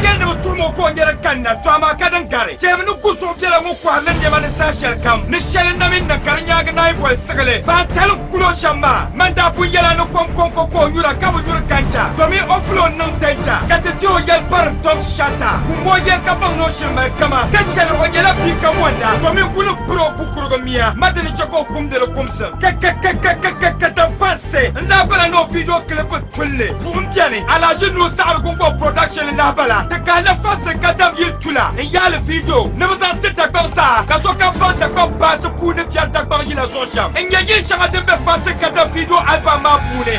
yɛli ni bɛ tuɣim o ka o nyɛ din kanna, tɔ amaa ka din gari. Teemi ni gu zuɣubiɛla ŋɔ kɔhirila nɛma ni saha shɛlikam, ni shɛli na mini niŋ ka di nyaagi naai boli siɣili. Baantali n-kul o shɛm maa, man daa pun yɛl a ni kom kɔŋko ka o nyura ka bi nyuri ganja, domin o fuli o niŋ danja ka ti ti o yɛli parim tɔb shata. Wum o yɛli ka baŋ ni o shiri mali kama, ka shɛli o nyɛla bia ka mɔnda, domin ŋuni m-piri o kukurugu mia, ma di ni chɛ ka o kumdi li kumsim. Kakakakakakakata fansi n daa bala ni o video clip tulli buɣim beni Alhaji Nuhu Saɣiri Gungɔŋ production n lahi bala di kahila fansi ka dam yili tula n yaali video ni bi zaŋ ti Dagbaŋ zaa ka sokam baŋ Dagbaŋ baansi puuni biɛri Dagbaŋ yila zuɣu shɛm n nyɛ yili shɛŋa din be fansi ka dam video album maa puuni.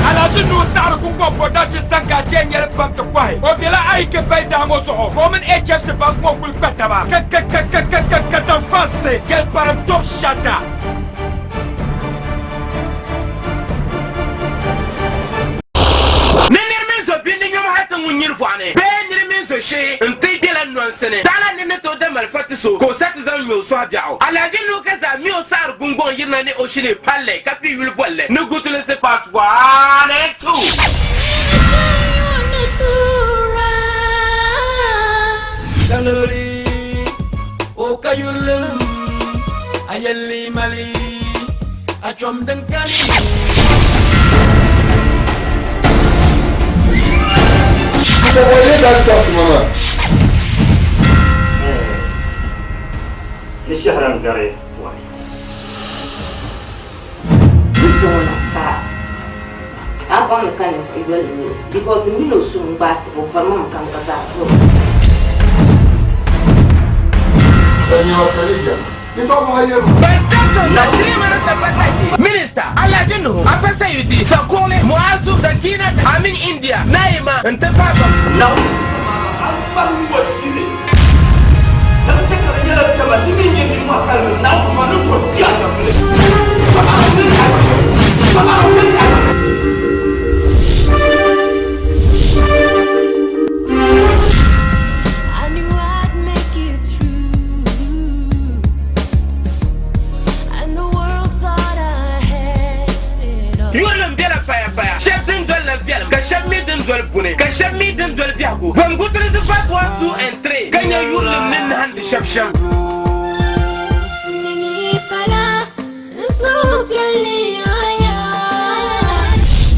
Alhaji Nuhu Saɣiri Gungɔŋ Production Sanka ti yɛn nyɛli pam ti kɔhi. O bela Ayike Bay daa ŋɔ zuɣu ka o mini HFC Bank ŋɔ kuli kpa taba kakakakakakakatan fansi yɛli parim top shata. Ni nir mini zo bindi nyom hal ti ŋun nyiri bɔɣu ni bee nir mini zo shee nti bela nɔnsi ni. Taɣila ni ni tooi da malifa ti so ka o sa ti zaŋ ŋme o sɔhi biɛɣu. Alhaji Nuhu ka zaa mi o saɣiri guŋgɔŋ yirina ni o shini palli ka pii yuli bolli ni Gutulinsi Part 1 and 2. Daliri o ka yurilim a yɛlli mali. A chom din kani. Ni shɛhira n-gari pɔri. N zuŋɔ na ka a baŋ ni ka ninvuɣ yoli n-nyɛ o because m mini o so n-gbaai tib o bɔri ma mi ka n gba zaa bɔr o. Minista Alhaji Nuhu Afasa Yuti Sakuɣili Muazu Sakina Amin India Naima n-ti pahi ba. A bari ŋɔ shiri ka di chɛ ka di nyɛla piɛma di mi nyɛ ninmɔhi kalimi Naawuni maa ni to ti a nyɛvili. I knew I'd make it through, and the world thought I had it all. Yurilim bela paya paya, shɛba din doli na viɛlim, ka shɛba mi din doli buni, ka shɛba mi din doli biɛhigu. Bɔn gutirisi part 1, 2 and 3 ka nya yurilim ni nahandi shɛb shɛm.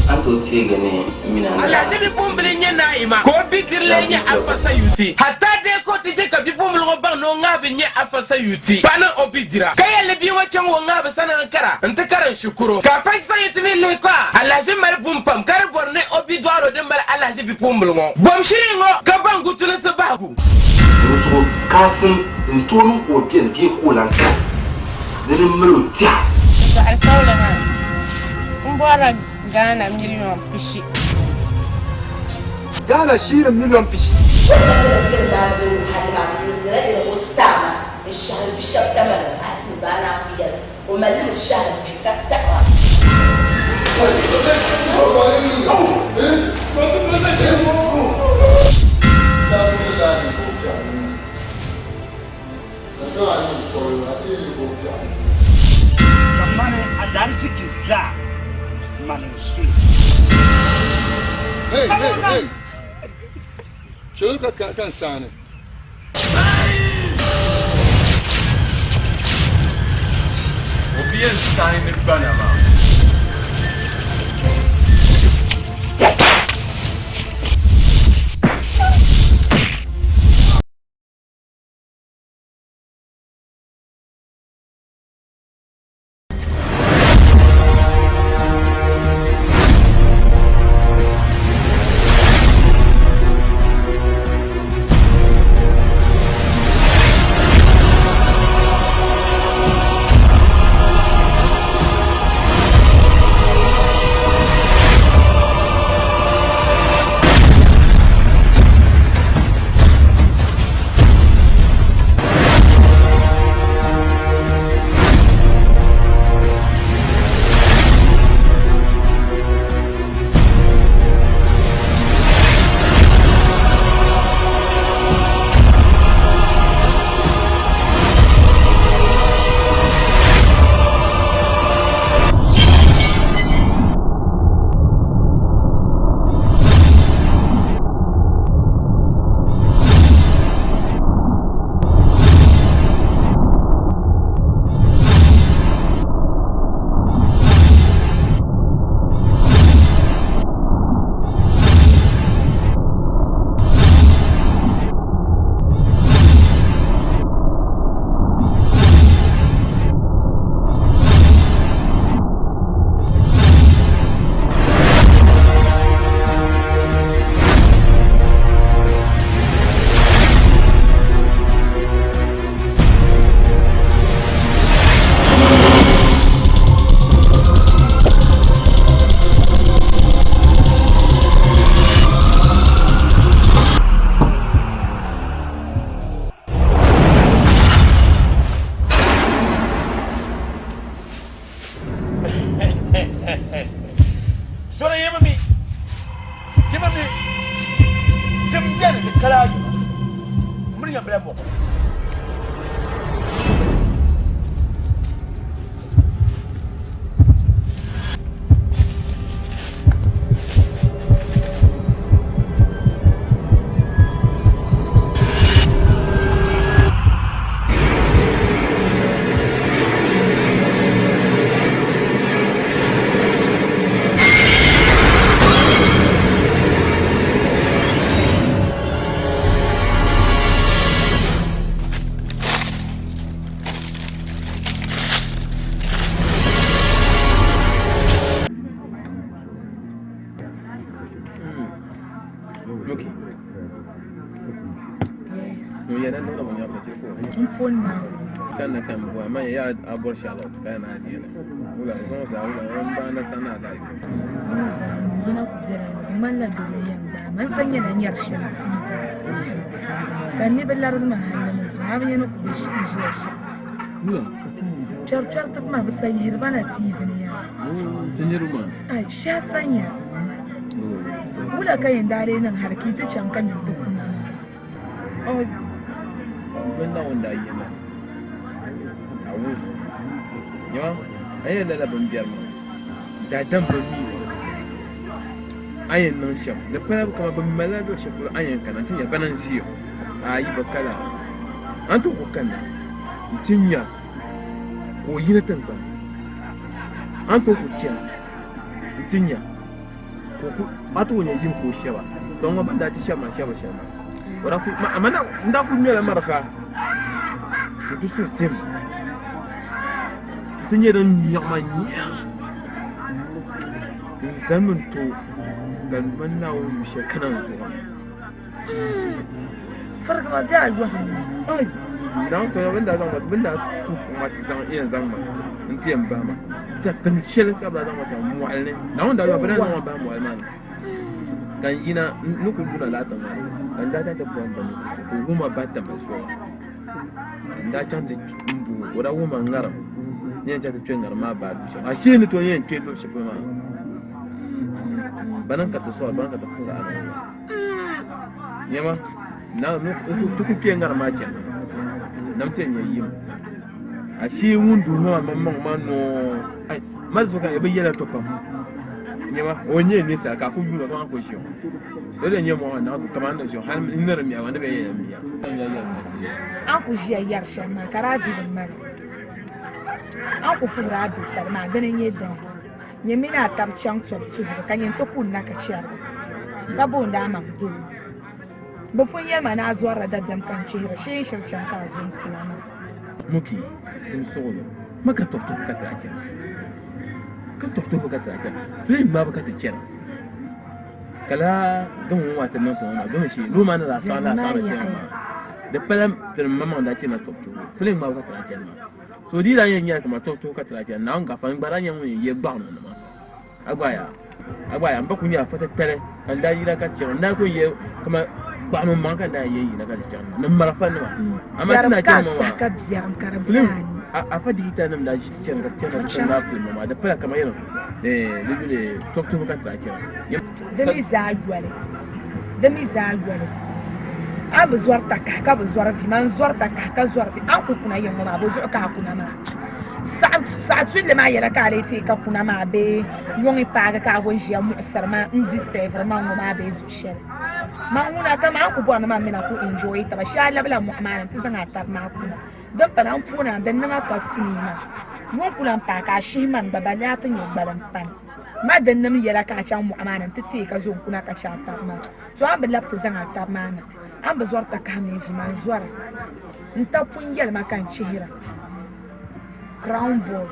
A ni tooi teegi ni mina ni Alhaji bipuɣimbila n-nyɛ Naima, ka o bidiri lee nyɛ Alfa Sayuti. Hatta dee ka o ti je ka bipuɣimbila ŋɔ baŋ ni o ŋahibu n-nyɛ Alfa Sayuti paɣa ni o bidira. Ka yɛli ni bia ŋɔ chaŋ o ŋahibu sani Ankara nti karim shikuru. Ka Alfa Sayuti mi lihi ka Alhaji mali buni pam ka di bɔri ni o bidɔɣiro din mali Alhaji bipuɣimbila ŋɔ bom shiri ŋɔ ka baŋ gutulinsi bahigu. Dinzuɣu Kasim n-tooi niŋ ka o beni bee ka o lan kani ni di mali o tɛha. N dɔɣiri tawule maa, m bɔrila Ghana million pishi. Ghana shiiri million pishi. O daa nyɛla bɛ daa be o hali maa ni o nyɛla nira o star maa n shɛhiri bi shɛba Tamale hali ni baa naan ku yɛli o mali li mi shɛhiri bihi ka taɣira. Kamani a dariziki zaa, mani n-su li. Hey, hey, hey! Chelo ka ka n saani. O bi yɛn saini gbana maa. Sora yɛmi mi, yɛmi mi, tim beni di kala ayuma, miri yɛmbila mɔɣu. Ŋun yɛn na niŋdi ŋun nyaɣisa chɛ ka o. N po Naawuni. Kanna ka n bɔhi amaa ya a bɔri Charlotte ka ya ni a deeli. Wula zuŋɔ zaa wula ŋun baai na sani a life. Zuŋɔ zaa nyin dina ku bela ŋɔ di ŋmanila doro yɛn gbaai ma n sa nyɛla nyari shɛli TV ka n ni bi larigi ma hali ni zuŋɔ a bi nya ni ku be n ʒiya shɛm. Wula. Kpɛri kpɛritiba maa bi sa yihiri ba na TV ni yaa. Ti niriba maa. Ai shɛhi sa nya. Wula ka yɛn daa lee niŋ hali ka yi ti chaŋ ka nyin ti kuna maa? Ai bɛ Naawuni daa yɛli ma, A wuzu, nyama, a yɛn lala bimbiɛri maa, daadam bi mi a yɛn niŋ shɛm. Di pala kaman bɛ malila luɣ shɛli polo a yɛn kana nti nya bana n-ʒiya ŋɔ. Aai, bɛ ka lala. A ni tooi ku kanna nti nya ka o yina tiŋgbani ni. A ni tooi ku chana nti nya ka o ku a tooi nya yim ka o shɛba. Tɔ ŋɔ bɛ ni daa ti shɛbi ma shɛbu shɛli maa, o daa ku ma na n daa ku ŋmɛla marafa n-ti suri tim nti nyɛ din nyaɣi ma nyaŋ n zanimi n-to ka mani Naawuni yu shɛli kana n zuɣu ni. Firigi ma bɛ a yɔhim ma. Ai! Naawuni tɔya bɛ ni daa zaŋ ma bɛ ni daa tuhi kuɣu maa ti zaŋ yɛn zaŋ ma nti yɛn bahi ma ti tiŋ shɛli ka bɛ daa zaŋ ma chaŋ mɔɣili ni. Naawuni daa yɔhim bɛ daa zaŋ ma bahi mɔɣili maa ni ka n yina n ni kuli luna lala tiŋ maa ni ka n daa chaŋ ti bɔhi m ba ninvuɣ so ka o wuhi ma bahi tamali zuɣu ka n daa chaŋ ti m bo o, o daa wuhi ma ŋariŋ ni yɛn chaŋ ti kpe ŋariŋ maa bahi luɣ shɛli. Ashee ni tooi yɛn kpe luɣ shɛli polo maa bana n-ka ti sɔɣi bana ka ti puhiri Alahiŋ maa. Nyama, ti ku kpe ŋariŋ maa chani, nam ti yɛn nya yim. Ashee ŋun duhi ma maa maŋmaŋ maa noo, ai, mali zuɣu ka bi yɛla to pam. Nyama, o nyɛ ninsala ka a ku yuuna kaman ku ʒiɛm. Di lee nyɛ mɔɣu maa naɣ zuɣu kaman ni ʒiɛm hal n ni di miya gba ni bɛ yɛn miya. A ni ku ʒiya yɛri shɛm maa ka daa vi bi mali. A ni ku fuhiri a dotali maa dini n-nyɛ dini. Nyɛ mini a tab chaŋ tɔbu tuhibu ka nyɛ nti kunna ka chɛri ba, ka boond a maŋ doo. Bɛ pun yɛli ma ni a zɔrila dabiɛm ka n chihira, shee n shiri chaŋ ka a zo n-kuna maa. Muki, dim suɣulo, ma ka tɔbu tuhibu ka ti daa chana. Ka tɔbu tuhibu ka ti daa chana. Filim ŋmaabu ka ti chana. Ka lala din ŋɔ maa ti niŋ ti ŋɔ maa, domi shee noo maa ni daa saɣim lala saɣim shɛli maa, di pala ti maŋmaŋ daa chana tɔbu tuhibu. Filim ŋmaabu ka ti daa chana maa. So di daa yɛn nyɛla kaman tɔbu ka ti daa chana, Naawuni gaafara n gba daa nyɛ ŋun yɛn ye gbaɣino nima. A gba yaa, a gba yaa, m ba kuli nyɛla fɔtitali ka n daa yina ka ti chaŋ, n daa kuli ye kaman gbaɣino maŋ ka n daa yɛn yina ka ti chaŋ ni marafa nima. Amaa ti ni daa chani ŋɔ maa, filim afa digital nim daa ʒi ti chani ka ti chani ka ti chaŋ lala filim maa, di pala kaman yɛli di yuli tɔbu tuhibu ka ti daa chana. Di mi zaa yoli, di mi zaa yoli. A bi zɔri takahi ka bi zɔri vi, man zɔri takahi ka zɔri vi. A ni ku kuna yiŋ ŋɔ maa, bɔ zuɣu ka a kuna maa? Saɣa tulli maa yɛla ka a lee teei ka kuna maa bee yuŋ paagi ka a go n-ʒiya muɣisiri ma n-disturbiri ma ŋɔ maa bee zuɣu shɛli. Man ŋuna kaman a ni ku bɔri ni man mini a ku enjoy taba shee a labila mɔɣu maa ni nti zaŋ a taba maa kuna. Din pala n puuni a din niŋ a ka sinii maa, yuŋ ku lan paai ka a shihi man gba balee a ti nya gbaliŋ pani. Ma dinnim yɛla ka a chaŋ mɔɣu maa ni nti teei ka zo n-kuna ka chɛ a tab maa. To a ni bi lab ti zaŋ a tab maa na, a ni bi zɔri takahi mini vi maa, n zɔra. N tab pun yɛli ma ka n chihira. Crown boy.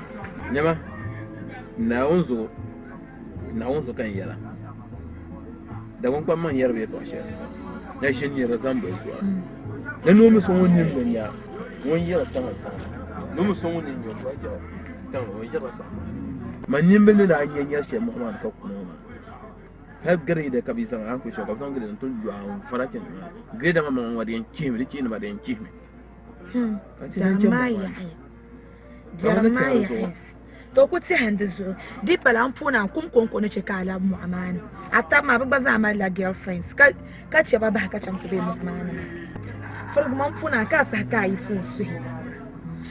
Nyama, Naawuni zuɣu, Naawuni zuɣu ka n yɛra, Dagbaŋkpam maŋ yɛri ba yɛtɔɣ shɛli, na ʒi n-niri zaŋ boli zuɣu. Ni noomi so ŋun nini bi nya ŋun yɛri tiŋli tiŋli, noomi so ŋun nini nya o gba yɛri tiŋli o yɛrila kpahi maa. Man nimbil ni daa nya nyari shɛli mɔɣu maa ni ka kuna ŋɔ maa, hal girɛda ka bɛ zaŋ a ni kuli shɛli ka bɛ zaŋ girɛda n-ti lu a n-vara chani maa. Girɛda maa maŋmaŋ maa di yɛn chihimi, di chihindi maa di yɛn chihimi. Ka ti lan Biɛrim chani maa mɔɣu maa ni. yaɣiya. Ka bɛ Biɛrim ni maa tɛhiri zuɣu. yaɣiya. To ku tɛhi di zuɣu. Di pala n puuni a ni kum kɔŋko ni chɛ ka a labi mɔɣu maa ni. A taba maa bɛ gba zaa malila girlfriends ka ka chɛ ba bahi ka chaŋ ti be mɔɣu maa ni maa. Firigima n puuni a ka a saha ka a yiɣisi n suhi.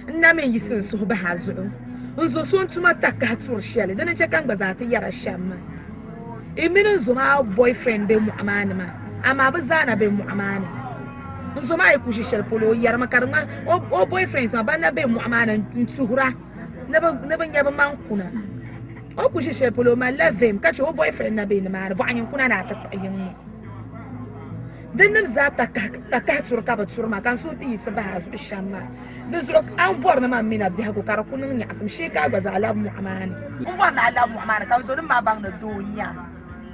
N na mi yiɣisi n suhu bahi a zuɣu. N zo so n tuma takahi turi shɛli dini n-chɛ ka n gba zaa ti yɛra shɛm maa. I mini n zo maa boyfriend be mɔɣu maa ni maa amaa bɛ zaa na be mɔɣu maa ni. N zo maa yi ku ʒi shɛli polo o yɛrimi ka di ŋmani o boyfriends maa ban na be mɔɣu maa ni n-tuhira. Ni bɛ nya bɛ maŋ kuna. O ku ʒi shɛli polo o malila vim ka chɛ o boyfriend na be nimaani bɔɣu nyin kuna ni a ti kpuɣi yiŋ ŋɔ. Dinnim zaa takahi turi ka bɛ turi ma ka n suhu ti yiɣisi bahi a zuɣu shɛm maa. Di zuɣu a ni bɔri ni man mini a biɛhigu ka di ku niŋ nyaɣisim shee ka a gba zaa labi mɔɣu maa ni. N bɔri ni a labi mɔɣu maa ni ka n zonim maa baŋ ni doo n-nyɛ a.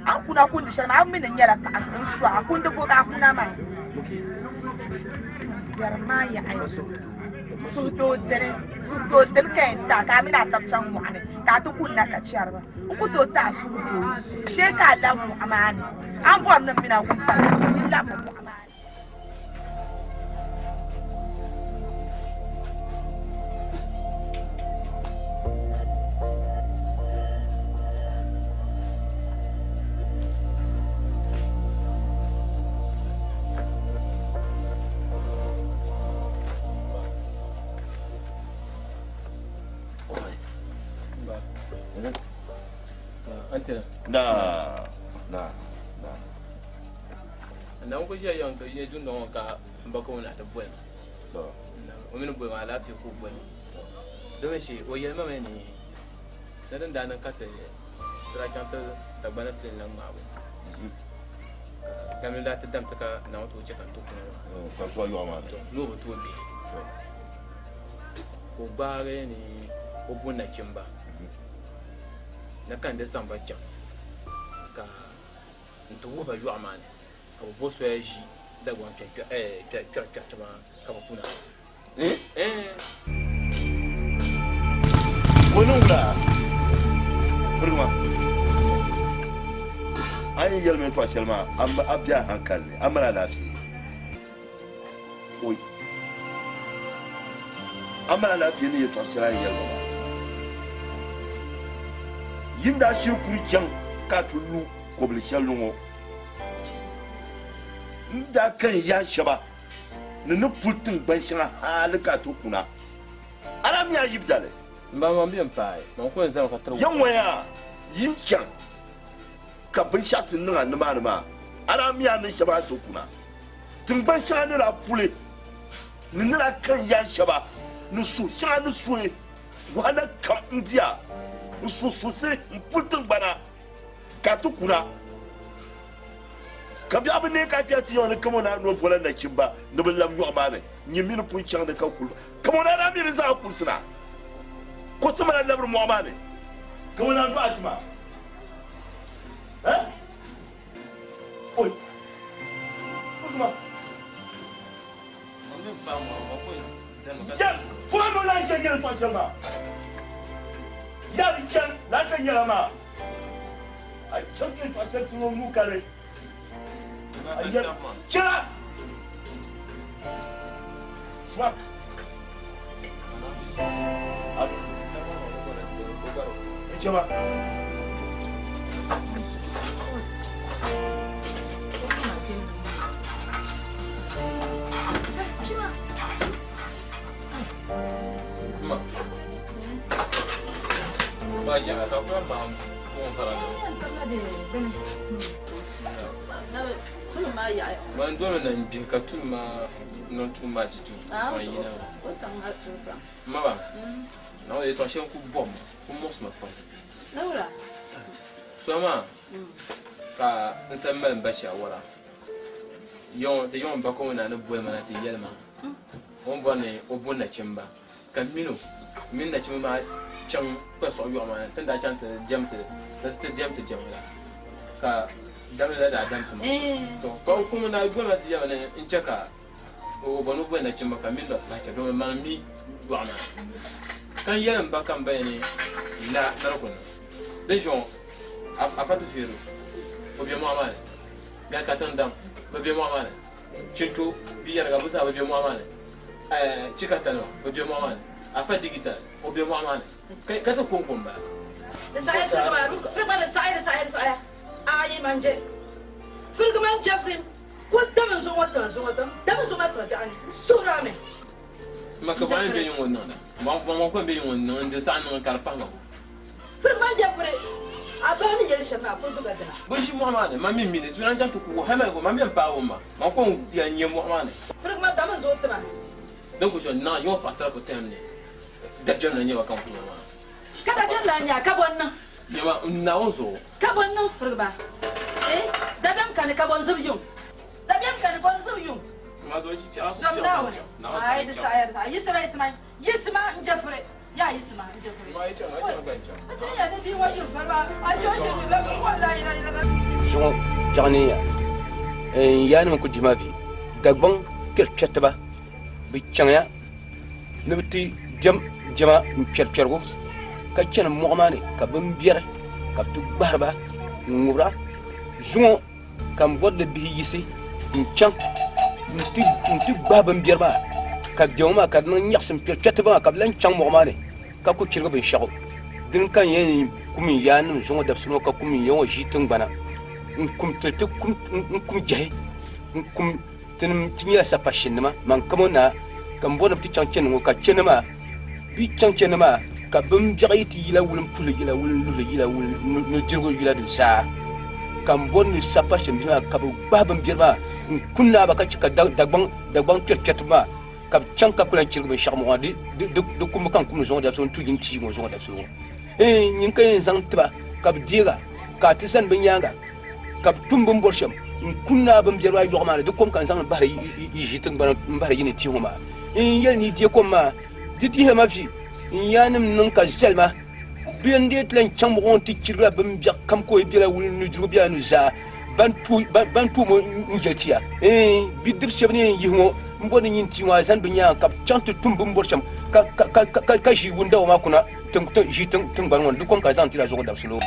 A ni kuna kundi shɛli maa a mi ni n nyɛla paɣa n-su a kundi bo ka a kuna maa. Diɛri maa yaɣi suhudoo dini suhudoo dini ka yɛn taai ka a mini a tabi chaŋ mɔɣuni ka a ti kunna ka chɛri ba n ku tooi taai suhudoo shee ka a labi mɔɣu maa ni a ni bɔri ni m mini a wum pala di labimi mɔɣu maa ni. Na, na, na. Na n ku ʒiya yɛm ka yɛ dundɔŋ ŋɔ ka n ba ka o na ti boli ma. O mini boli ma alaafee ka o boli ma. Domi shee o yɛli ma mi ni ni din daa niŋ ka ti daa chaŋ ti Dagbani filim la ŋmaabu ka damli daa ti dam ti ka Naawuni tooi chɛ ka n ti kuna maa. Ka tooi yɔɣu maa ni. Ni o bi tooi bihi. Ka o gbaagi ni o bo nachimba ni ka n di zaŋ ba chaŋ ka n ti wuhi ba yɔɣu maa ni ka bɛ bo soya ʒi Dagbaŋ kpɛrikpɛriti maa ka bɛ kuna. Wani wula firima a yi yɛli mi tɔɣa shɛli maa a bɛ a hankali ni a mali alaafee oi a mali alaafee ni yɛtɔɣa shɛli a yi yɛli ba maa yim daa shiri kuri chaŋ ka a ti lu kobili shɛli ni ŋɔ n daa kan yaha shɛba ni ni puli tiŋgbani shɛŋa hali ka a ti kuna. A daa mi a yib dali. M ba man bɛ m-paai, man ku yɛn zami ka tiri Ya ŋɔ yaa, yi chaŋ ka binshɛɣu ti niŋ a nimaani maa, a daa mi a ni shɛba a ti kuna. Tiŋgbani shɛŋa ni daa puli, ni ni daa kan yaan shɛba, ni suhu shɛŋa ni suhi wahala kam n-di a, n-suhi suhisi m-puli tiŋgbana ka a ti kuna. Ka biɛɣu bi neei ka a kpɛhi ti yiŋa ni kaman a ni o bola nachimba ni bɛ lab yɔɣu maa ni, nyini mi ni pun chaŋ ni ka kuli ba. Kaman a daa mi ni zaŋ a kurisi na, ka ti mali a labiri mɔɣu maa ni, kaman a ni dɔɣi a ti maa. Eh? Oi! Fukuma! Ya, fukuma ni o lan ʒe yɛli tɔɣ shɛli maa. Ya di chani, lala ka nyɛla maa. A chaŋ ti yɛn tɔɣ shɛli ti ni o nuu ka di. A yɛli, chana! Suma. Alo. N chama. Ma. Ba ya ka kula ma Man doli na n-gbihi ka tum ma niŋ too much du man yina ma ba Naawuni yɛtɔɣ shɛli n-kul bɔbi ma ku muɣisi ma pam. So maa ka n sa mali m ba shaawara ti yiŋ m ba ka o naa ni boli ma na ti yɛli ma o ni bɔri ni o bo nachimba Ka m min o mini nachimba maa chaŋ kpɛrisuɣu yɔɣu maa ni, ti ni daa chaŋ ti diɛm ti ni ti diɛm ti diɛmbu la, ka damli la daa dam ti ma. To, ka o kum daa boli ma ti yɛli ma ni n chɛ ka o bɔri ni o boli nachimba ka m mini ba pahi chɛ, domi man mi yɔɣu maa ni. Ka n yɛli m ba ka m ba ya ni la ni di ku niŋ. Din zuɣu a fa ti feeri o, o be mɔɣu maa ni. Gali ka tiŋdaŋ, bɛ be mɔɣu maa ni. Chinto bi yɛriga, bɛ zaa bɛ be mɔɣu maa ni. Chikatalima bɛ be mɔɣu maa ni. Afa Digitas o be mɔɣu maa ni. Ka ti konko m-bala. Di saɣiya firigi maa, firigi maa di saɣiya di saɣiya di saɣiya. Ayi man je. Firigi man je firim. Kul dam n zuɣu ŋɔ tima zuɣu ŋɔ tima. Dam n zuɣu maa tima biɛɣu ni. N suhiri a mi. Ma ka bɔɣa ni be yi ŋɔ niŋda. Bɔɣa ko n be yi ŋɔ niŋ n di saɣi niŋ ka di pahi ma ko. Firigi man je firi. A bahi ni yɛli shɛm maa kul gbubi a dina. Bɛ ʒi mɔɣu maa ni, man mi mi ni tuna n-chaŋ ti ku o, hal maligu man bɛn paai o ma, man ko n-yɛn nya mɔɣu maa ni. Firigi man dam n zuɣu tima. Din ku shɛli naɣ yɔɔ paɣisara ku tɛhim ni dabiɛm na nyɛ ba ka n kuna maa. Ka dabiɛm lan nya ka bɔ n-niŋ? Nyama, n Naawuni zuɣu. Ka bɔ n-niŋ firigi maa? Eh, dabiɛm kani ka bɔ n-zib yuŋ? Dabiɛm kani bɔ n-zib yuŋ? Zom Naawuni. Aai, di saɣiya, di saɣiya. Yiɣisima, yiɣisima, yiɣisima n-je firi. Yaa yiɣisima n-je firi. A ti ya ni bia ŋɔ yiri fari maa, a ʒi o ʒiri mi la, la ilaha illallah. Zuŋɔ biɛɣu ni ya, n yaanima ku dihi ma vi. Dagbaŋ kpɛrikpɛritiba bɛ chaŋya ni bɛ ti diɛm diɛma n-kpɛrikpɛrigu ka chani mɔɣu maa ni ka bimbiɛri ka bɛ ti gbahiri ba n-ŋubira. Zuŋɔ ka m bɔri di bihi yiɣisi n-chaŋ nti gbahi bimbiɛri maa ka diɛma maa ka di niŋ nyaɣisim kpɛrikpɛritiba maa ka bɛ lan chaŋ mɔɣu maa ni ka ku chirigi binshɛɣu. Dini ka n yɛn kum n yaannim zuŋɔ dabisili ŋɔ ka kum n ya ŋɔ ʒii tiŋgbana n-kum ti ti kum n-kum jɛhi n-kum tinim ti nyɛla sapashinnima man kamo naa ka m bɔri ni bɛ ti chaŋ chani ŋɔ ka chani maa bɛ yi chaŋ chani maa ka bimbiɛɣu yi ti yila wulimpuhili yila wulinluhili yila wulinnudirigu yila di zaa ka m bɔri ni sapashin bihi maa ka bɛ gbahi bimbiɛri maa n-ku naai ba ka che ka Dagbaŋ Dagbaŋ kpɛrikpɛritiba maa ka bɛ chaŋ ka ku lan chirigi binshɛɣu ŋɔ di kumbu ka n kumdi zuŋɔ dabisili ŋɔ n-tuui yi ni ti yi ŋɔ zuŋɔ dabisili ŋɔ. Iin, nyini ka yɛn zaŋ ti ba ka bɛ deeg a, ka a ti zani bɛ nyaaŋa ka bɛ tum bɛ ni bɔri shɛm n-ku naai bimbiɛri maa yɔɣu maa ni, di kom ka n zaŋ li bahiri yi ʒii tiŋgbani m-bahiri yi ni ti ŋɔ maa. Iin, yɛli ni yi deei kom maa, di dihila ma vi, n yaannim niŋ ka zali ma. Bɛ yɛn deei ti lan chaŋ mɔɣu ŋɔ nti chirigila bimbiɛɣu kam ka o yi bela wuli nudirigu bela nuzaa. Ban tuui mo n-yɛli ti ya, Iin, bidib shɛba ni yɛn yihi ŋɔ m-bɔri ni nyin tia ŋɔ a zani bɛ nyaaŋa ka bɛ chaŋ ti tum bɛ ni bɔri shɛm ka ʒi wundawa maa kuna ʒi tiŋgbani ŋɔ ni, di kom ka a zaŋ tira zuɣu dabisili o.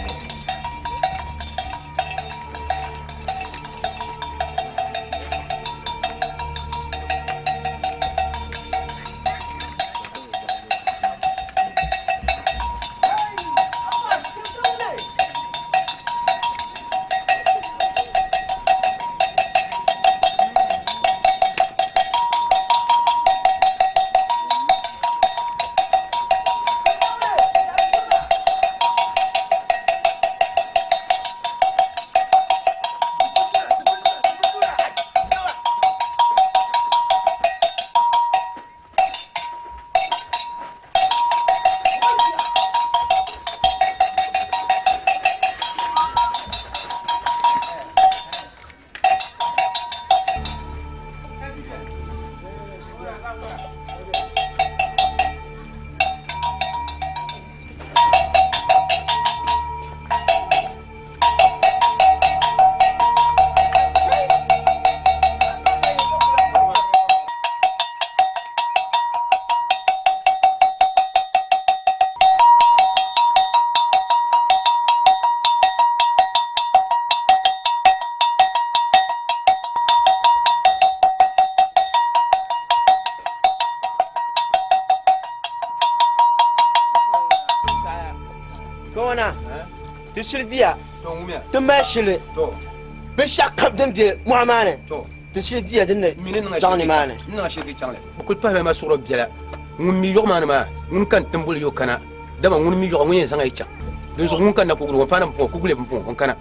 Kawana, ti shili biya, ti mali shili binshɛɣu kam din be mɔɣu maa ni, ti shili biya din ni chaŋ nimaani. Kuli pahimi ma suɣuro biɛla ŋun mi yɔɣu maa ni maa ŋuni ka n timbuli yo kana dama ŋuni mi yɔɣu ŋun yɛn zaŋ a yi chaŋ dinzuɣu ŋun kanna kuguli ŋɔ paana m-puŋɔ kuguli m-puŋɔ n kana.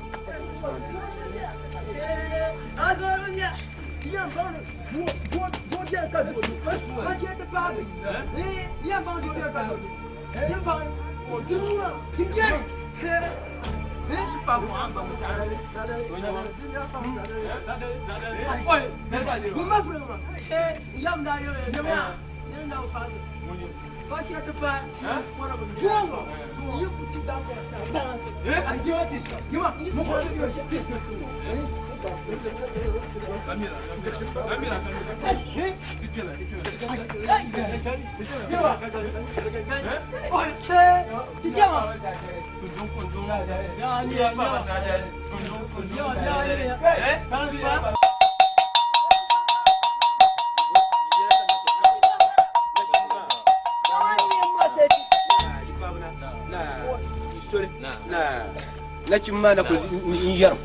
Nachimba maa na kuli n yɛrim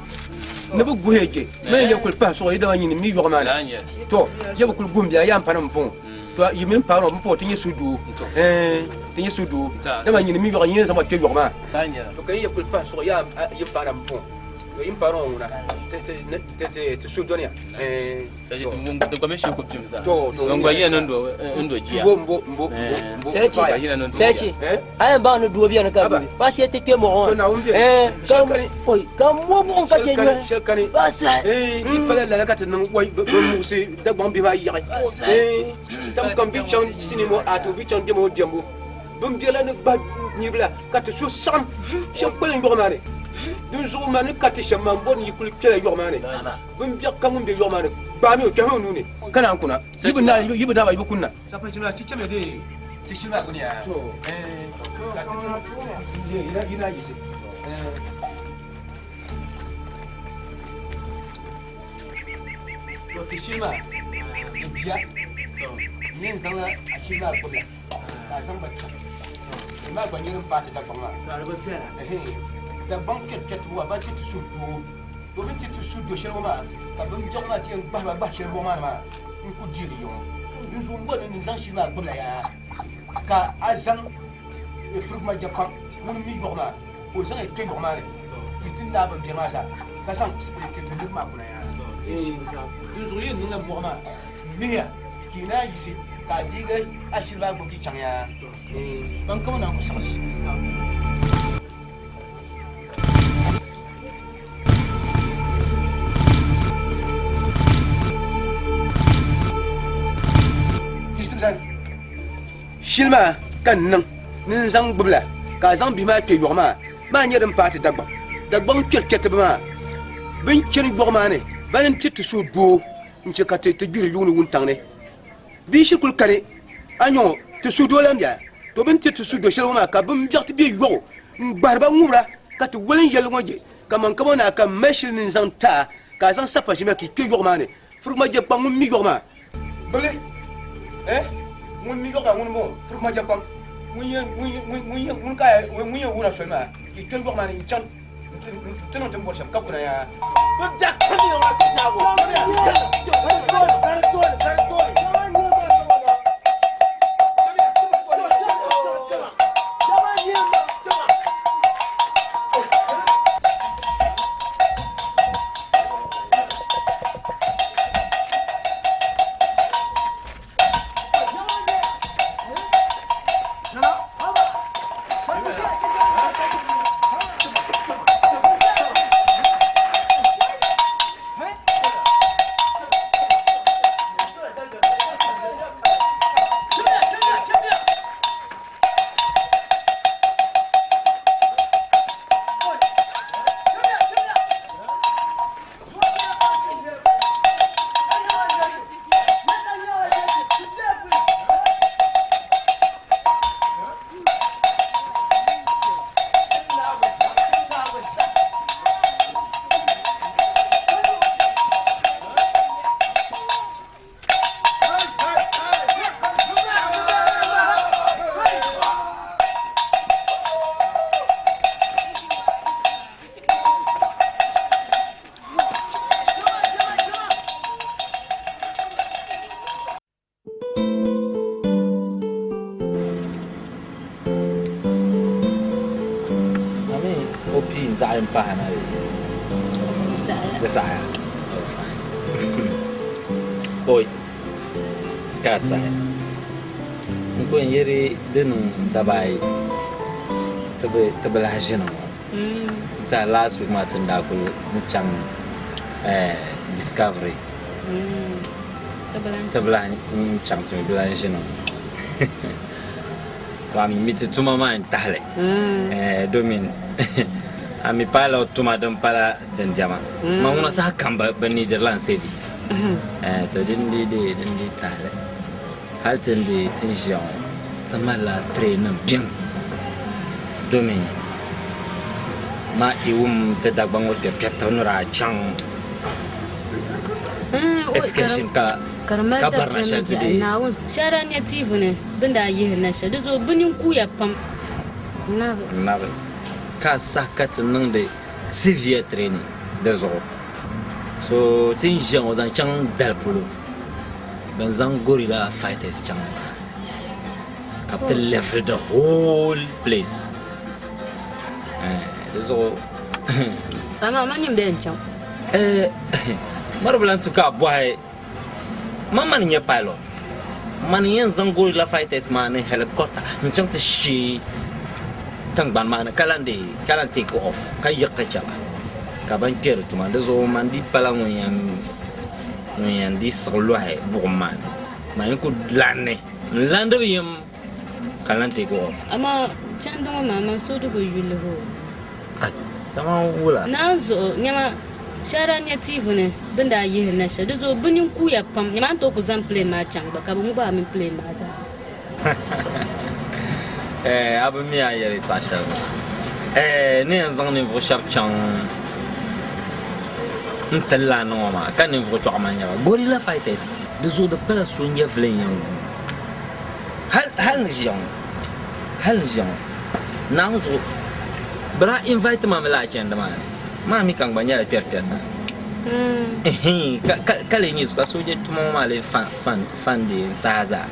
ni bi guhi je mini ya kuli pahi suɣu yi dama nyini mi yɔɣu maa ni to ya bi kuli guhim biɛla yaa m-pani m-pɔŋɔ to yi mini paɣa ŋɔ m-pɔŋɔ ti nyɛ sudoo ti nyɛ sudoo dama nyini mi yɔɣu nyini zaŋ ba kpe yɔɣu maa to ka yi ya kuli pahi suɣu yaa yi paɣa na m-pɔŋɔ to yi paɣa ŋɔ ŋuna ti su dɔniya Sɛchi a yɛn baŋ ni doo biɛni ka bibi paɣa shɛli ti kpɛ mɔɣu ŋɔ ni ka mo buɣum ka chɛ nyohi baasali yi pala lala ka ti niŋ wai bi muɣusi Dagbaŋ bihi maa yaɣi tam kam bi chaŋ sinima ato bi chaŋ diɛma o diɛmbu bin biɛla ni gbahi niraba ka ti so saɣam shɛb kpalim yɔɣu maa ni dinzuɣu maa ni ka ti shɛm maa n bɔri ni yi kuli kpɛla yɔɣu maa ni bin biɛɣu kam ŋun bɛ yɔɣu maa ni Gbaami o kpɛhi o nuu ni ka naan kuna. Yi bi naai yi bi naai yi bi kunna. Sapashini ti chɛmi dee ti shili maa gbuni yaa. Ka ti yi na yiɣisi. To ti shili maa di biya n yɛn zaŋla a shili maa gbubila ka a zaŋ ba chaŋ. Di maa gba nyɛ din paai ti Dagbaŋ maa. Dagbaŋ kpɛrikpɛritiba waa ban ti ti suhu doo. To bɛ ni ti ti su do shɛli ŋɔ maa, ka bimbiɛɣu maa ti yɛn gbahi ba gbahi shɛli mɔɣu maa ni maa n-ku deeri ya ŋɔ. Dinzuɣu m bɔri ni n zaŋ shili maa gbibila yaa, ka a zaŋ firigima jɛkpaŋ ŋun mi yɔɣu maa, ka o zaŋ ya kpe yɔɣu maa ni yi ti naai bimbiɛri maa zaa, ka zaŋ ti niriba maa kuna yaa. Dinzuɣu yi yɛn niŋla mɔɣu maa m-mihiya, ka yi naan yiɣisi ka a deegi a shili maa gbibi yi chaŋ yaa. Ban kama naan ku saɣi. Shili maa ka n niŋ ni n zaŋ gbubila ka a zaŋ bihi maa kpe yɔɣu maa maa nyɛ din paai ti Dagbaŋ. Dagbaŋ kpɛri kpɛritiba maa bɛ ni chani yɔɣu maa ni bana n-ti ti suhu doo n-chɛ ka ti gbiri yuŋ ni wuntaŋ ni. Bia shiri kuli kani a nya ŋɔ ti suhudoo lan bia, to bɛ ni tiri ti suhudo shɛli ŋɔ maa ka bimbiɛɣu ti be yɔɣu n-gbahiri ba ŋubira ka ti wali n-yɛlli ŋɔ je kaman kama naa ka m mali shili ni n zaŋ ti a ka a zaŋ sapashini maa ka yi kpe yɔɣu maa ni. Furigima je kpaŋ ŋun mi yɔɣu maa. Gbibili, eh, ŋun mi yɔɣu maa ŋuni m-bɔŋɔ, Furigima je kpaŋ ŋun yɛn, ŋun yɛn, ŋun yɛn, ŋun ka ŋun yɛn wuhira soli maa ka yi kpɛri yɔɣu maa ni n-chaŋ n-ti niŋ ti ni bɔri shɛm ka kuna yaa. A mi o pii zaɣ yini pahi na bee? Di saɣaya. Oh, fine. Oi, ka a sahi. N ku yɛn yeri di niŋ daba ayi ti bi lahi ʒini ŋɔ. N tɛha last week maa ti ni daa kuli chaŋ Discovery ti bi lahi chaŋ ti mi bi lahi ʒini ŋɔ. To a mi mi ti tuma maa n-tahili domin a mi pilot tuma din pala din diɛma. Ma ŋuna saha kam bɛ needirila n service. To din dii din dii tahili. Hali ti ni be ti ni ʒiya ŋɔ, ti malila tiree nim biɛŋ domin ma yi wum ti Dagbaŋ ŋɔ kpɛrikpɛritiba ni daa chaŋ excursion ka Ka di mali ka barina dabiɛm shɛli ti biɛhi deei. Naawuni shɛhira nya TV ni bɛ ni daa yihiri na shɛli, di zuɣu bɛ nini kuuya pam. Nabi. Nabi. Ka a saha ka ti niŋdi severe training di zuɣu. So ti ni ʒiya ŋɔ zaŋ chaŋ dali polo. Ban zaŋ gorilla fighters chaŋ maa ka bɛ ti level the whole place di zuɣu Amaa man nyin bɛ n chaŋ. Mari bi lan tu ka a bɔhi man mani n-nyɛ pilot mani n-yɛn zaŋ gorilla fighters maa ni helicopter n-chaŋ ti shee tiŋgbani maa ni ka lan deei ka lan take off ka yiɣi ka chɛ ba ka ban kpɛri tuma di zuɣu man dii pala ŋun yɛn ŋun yɛn dii siɣi lɔhi buɣim maa ni, maa yi ku lan ni, n landi bi yim ka lan take off. Amaa chandi ŋɔ maa, man suhu di bi yuli o. Ai, kaman wula? Naanzuɣu, nyama, Shɛli daa nyɛ TV ni bɛ ni daa yihili na shɛli, di zuɣu bɛ nini kuuya pam. Nyama a ni tooi ku zaŋ plane maa chaŋ gba ka bɛ ŋubi a mini plane maa zaa. Eh, a bi mi a ni yɛli yɛtɔɣa shɛli maa. Eh, ni yɛn zaŋ ninvuɣ shɛba chaŋ n-ti lan niŋ o maa, ka ninvuɣ chɔɣu maa nyɛ ba guerrilla fighters. Di zuɣu di pala so nyɛvili n-yɛn gu hal, hal ni ʒiya ŋɔ, hal ni ʒiya ŋɔ. Naawuni zuɣu, bɛ daa invite ma mi lala chandi maa ni. Maa mi ka n gba nyɛla kpɛrikpɛrita. Ɛhɛn, ka, ka, ka lee nyɛ so ka sooja tuma ŋɔ maa lee fan, fan, fandi n saha zaa.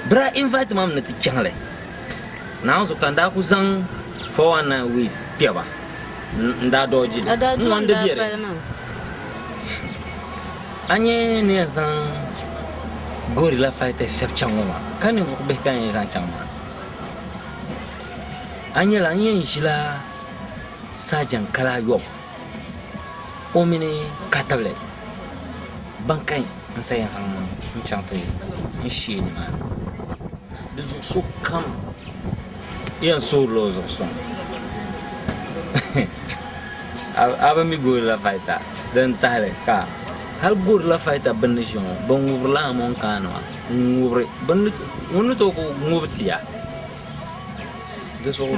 Bɛ daa invite ma mi ni ti chaŋ li. Naawuni zuɣu ka n daa ku zaŋ 419 ways kpɛ ba. N daa dodge li. A daa N ŋɔ n di dɔn daa be di. pali maa. A nya ni yɛn zaŋ guerrilla fighters shɛba chaŋ ŋɔ maa, ka ninvuɣ bihi ka n yɛn zaŋ chaŋ maa. A nyɛla n yɛn ʒila Sergeant Kala Ayɔbu o mini Katabili ban ka n sa yɛn zaŋ n chaŋ ti n shee nimaani. Di zuɣu sokam yɛn soorila o zuɣu suŋ. A bi mi guerrilla fighter din tahili ka hali guerrilla fighter bini ni ʒiya ŋɔ bɛ ŋubirila amonkaanima n-ŋubiri ŋun ni tooi ku ŋubi tia. Di zuɣu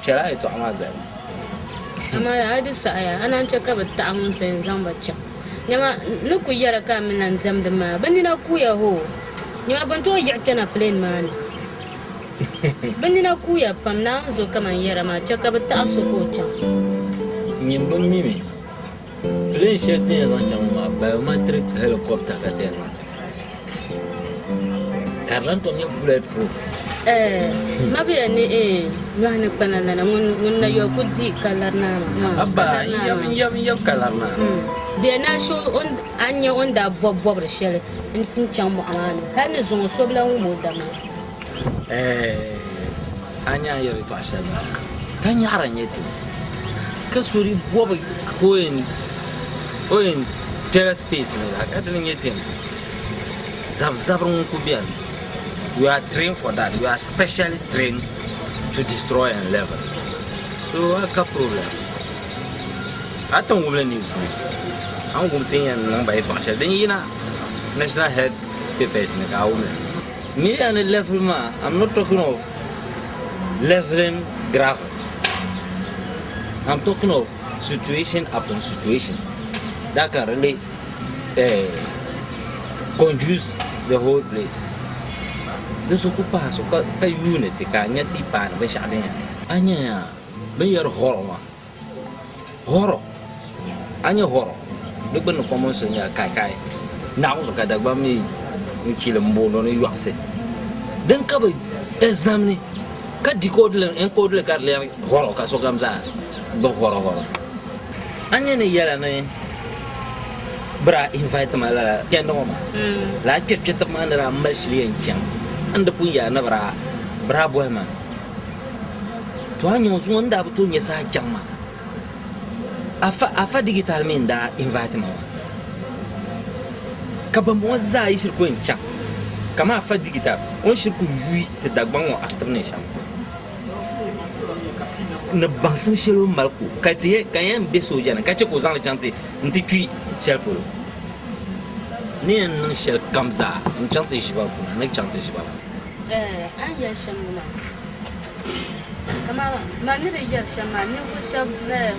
chɛla a yɛtɔɣa maa zali. Amaa a di saɣiya, a naan chɛ ka bɛ taɣi ŋun sa yɛn zaŋ ba chaŋ. Nyama, n ni kul yɛra ka a mi lan diɛmdi maa, bɛ nina kuuya hoo. Nyama, bɛ ni tooi yiɣi kpɛna pileen maa ni. Bɛ nina kuuya pam, Naawuni zo kaman yɛra maa, chɛ ka bɛ taɣi so ka o chaŋ. Nyin bi mi mi, pileen shɛli ti ni yɛn zaŋ chaŋ ŋɔ maa, biometric helicopter ka ti yɛn zaŋ chaŋ. Ka di lan tom nyɛ bullet proof. Eh, mabiya ni eh, nyɔhi ni kpana lana ŋun ŋun na yɔ ku di ka lari naa maa. Abba, n yab n yab n yab ka lari naa. Bɛ na so o a nya o ni daa bɔbi bɔbiri shɛli n chaŋ mɔɣu maa ni hali ni zuŋɔ so bi lan wum o dama. Eh, a nya a yɛri yɛtɔɣa shɛli maa ka nyaɣira n-nyɛ ti ka so di bɔbi ka o yɛn o yɛn kpɛla space ni la ka dini n-nyɛ ti Zabizabiri ŋun kuli beni you are trained for that you are specially trained to destroy and level so a ka problem a ti wumli news ni a ni wum ti ni yɛn niŋ ba yɛltɔɣa shɛli din yina national health papers ni ka a wumli mi ya ni level maa I'm not talking of leveling gravel I'm talking of situation upon situation that can really conduce the whole place. Di so ku paai so ka yuuni ti ka a nya ti paani binshɛɣu din yɛn a nya yaa bɛ ni yɛri hɔrɔ maa hɔrɔ a nya hɔrɔ di gbunni common so nyɛla kaikai naɣ zuɣu ka Dagbaŋ mi n chili m booni o ni yɔɣisi din ka bi examini ka decode li encode li ka di lɛbi hɔrɔ ka sokam zaa gbubi hɔrɔ hɔrɔ. A nya ni yɛla ni bɛ daa invite ma lala chandi ŋɔ maa, lala kpɛrikpɛritiba maa ni daa mali shili yɛn chaŋ n di pun yaa ni bɛ daa boli ma. To a nya o zuŋɔ n daa bi tooi nya saha chaŋ maa, Afa Digital mi n-daa invite ma maa. Ka bambɔŋɔ zaa yi shiri ku yɛn chaŋ, kamani Afa Digital o ni shiri ku yuui ti Dagbaŋ ŋɔ active ni shɛm. Ni baŋsim shɛli o ni mali ku ka ti yɛn ka yɛn be sooja ni ka chɛ ka o zaŋli chaŋ ti n-ti kpi shɛli polo. Ni yɛn niŋ shɛli kam zaa n chaŋ ti ʒi ba kuna, ni chaŋ ti ʒi ba kuna. Ɛɛ, a ni yɛli shɛm ŋɔ maa, kaman man ni di yɛri shɛm maa, ninvuɣ shɛb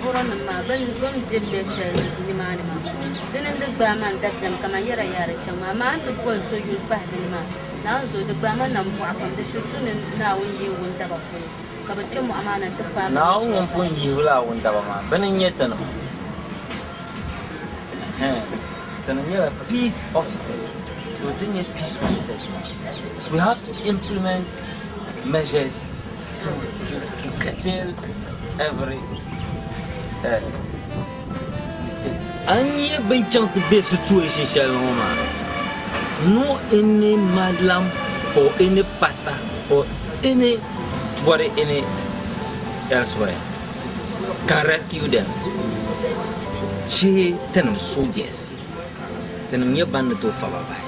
Hɔrɔnnim maa bɛn be luɣ shɛli nimaani maa, dini n-di gbaai ma n dabiɛm kaman yɛra yaa di chaŋ maa, amaa a ni ti boli so yuli pahi dini maa, Naawuni zuɣu, di gbaai ma nambɔɣu pam, di shiri tu ni Naawuni yihi wundaba polo, ka bɛ kpe mɔɣu maa ni nti faai ba. Naawuni ŋun pun yihi la wundaba maa, bɛ ni n-nyɛ tinima. Ɛhɛn, tinim nyɛla peace officers, so ti nyɛ peace officers maa, we have to implement measures to, to, to curtail every uh, mistake. A ni nyɛ bɛn chaŋ ti be situation shɛli ni ŋɔ maa, no any malam or any pastor or any body any elsewhere can rescue them. Shee tinim soldiers, tinim nyɛ ban ni tooi fa ba bahi.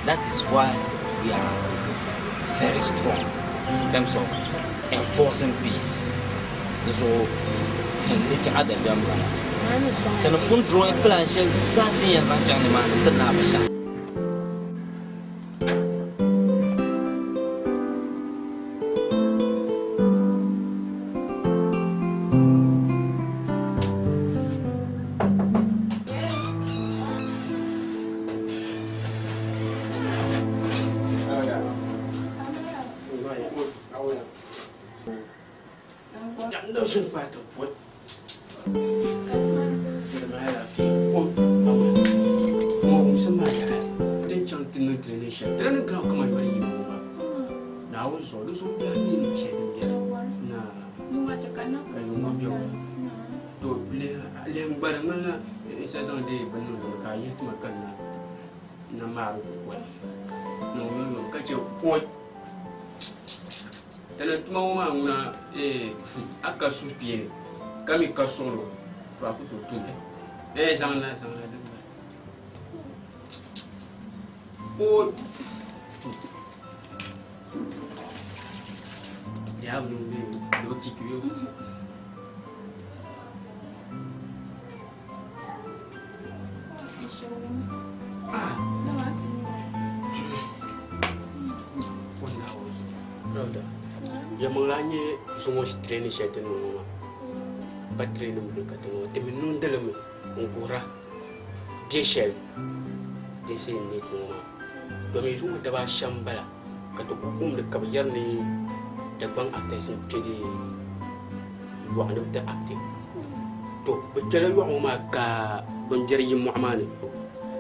That is why we are very strong in terms of enforcing peace. Di zuɣu di chɛ a dabiɛm bala. Ti ni pun draw plan shɛli zaa ti ni yɛn zaŋ chaŋ nimaani ti naai binshɛɣu. Tana tuma ŋɔ maa ŋuna a ka suhupiɛlli ka mi ka suɣulo to a ku tooi tumli eh zaŋla zaŋla din bala o yaa bi niŋ bee di bi kiki bee Yɛlimaŋli a nyɛ zuŋɔ training shɛli ti ni niŋ ŋɔ maa pa training bili ka ti niŋ ti mi niŋdi li mi n guhira bɛ shɛli din say n need ŋɔ maa domi zuŋɔ daba ashɛm n bala ka ti ku wumdi ka bi yɛri ni Dagbaŋ actors n kpɛ di yɔɣu ni bi ti acti to bi kpɛla yɔɣu ŋɔ maa ka bimbɛri yi mɔɣu maa ni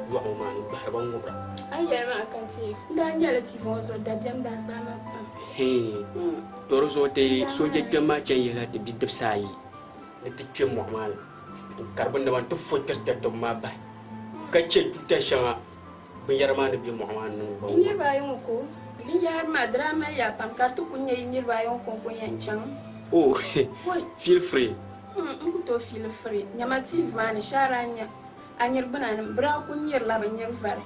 yɔɣu ŋɔ maa ni gbahiri ba ŋubira. A yi yɛli maa ka n ti n daa nyɛla TV ŋɔ zuɣu dabiɛm daa gbaai ma pam. Hee to di zuɣu ti sooja kpɛm maa chani yihila ti bidibisi ayi ni ti kpe mɔɣu maa ni n kari bɛ naba nti fo tiriti tɔbu maa bahi ka che tuuta shɛŋa binyɛra maa ni be mɔɣu maa ni niŋ ba Yi niriba ayi ŋɔ ko binyɛhiri maa di daa mali yaa pam ka di ti kuli nyɛ yi niriba ayi ŋɔ kɔŋko n-yɛn chaŋ. Oh, feel free. N ku tooi feel free. Nyama TV maa ni shɛhira n-nya a nyiri gbuna ni bɛ daa kuli nyirila bɛ nyiri vari.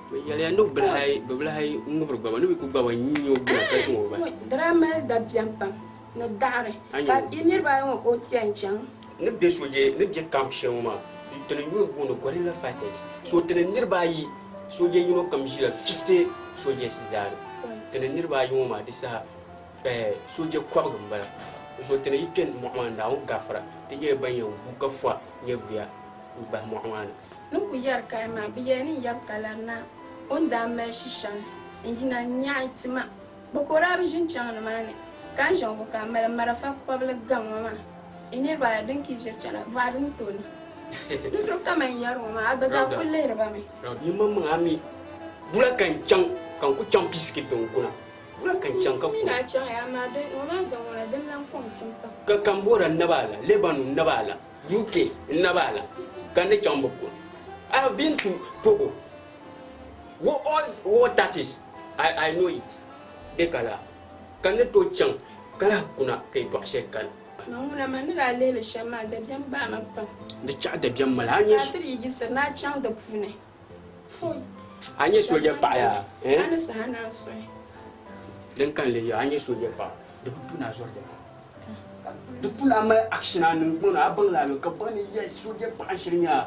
Bɛ yɛliya ni bɛ bi lahi ŋubiri gbaba ni bɛ ku gbaba n-nya o gbuna ka zaŋ o bahi. Di daa mali dabiɛm pam ni daɣiri ka yi niriba ayi ŋɔ ka o ti yɛn chaŋ. Ni be soje ni be camp shɛli ŋɔ maa tini yuli booni Guerrilla Fighters so tini niriba ayi soje yino kam ʒila 50 soldiers zaani tini niriba ayi ŋɔ maa di saha soje kɔbigi m-bala so tini yi kpe mɔɣu maa ni Naawuni gafara ti nyɛla ban yɛn gu ka fɔ nyɛvuya m-bahi mɔɣu maa ni. Ni ku yɛri kaya maa bɛ yɛli ni n yab kalari naa o ni daa mali shi shɛŋa n-yina n-nyaɣi ti ma. Bɛ ka o daa bi ʒini chaŋ nimaani, ka n ʒiɛm o ka a mali marafa kɔbili gaŋ ŋɔ maa. Yi niriba ayi din ka yi ʒiri chana, bɔɣa din tooni. Di zuɣu kaman yɛri ŋɔ maa, a gba zaa kul lihiri ba mi. Yimaŋmaŋ a mi, bula ka n chaŋ ka n ku chaŋ peacekeeping kuna? Bula ka n chaŋ ka M mi kuna? ni a chaŋ ya, amaa ŋɔ maa din ŋuna, din lan kɔŋ tim pam. Ka Cambodia n-naba a la, Lebanon n-naba a la, UK n-naba a la, ka n ni chaŋ bɛ kuna. I have been to Togo. Wo all war tactics I I know it bɛ ka la ka ni tooi chaŋ ka lahi kuna ka yɛltɔɣa shɛli kani. Ma ŋuna man ni daa lihi li shɛm maa dabiɛm gbaai ma pam. Di chaɣ dabiɛm mali a nyɛ Ka a tiri yiɣisiri ni a chaŋ di puuni. Hoi! A nyɛ sooja paɣa yaa eh? A ni saha naan suhi. Din ka n lee yaa a nyɛ sooja paɣa di bi tu ni a zɔri dabiɛm. Di tu ni a mali action a niŋgbuŋ ni a baŋ la a mi ka baŋ ni yes sooja paɣa n shiri nyɛ a.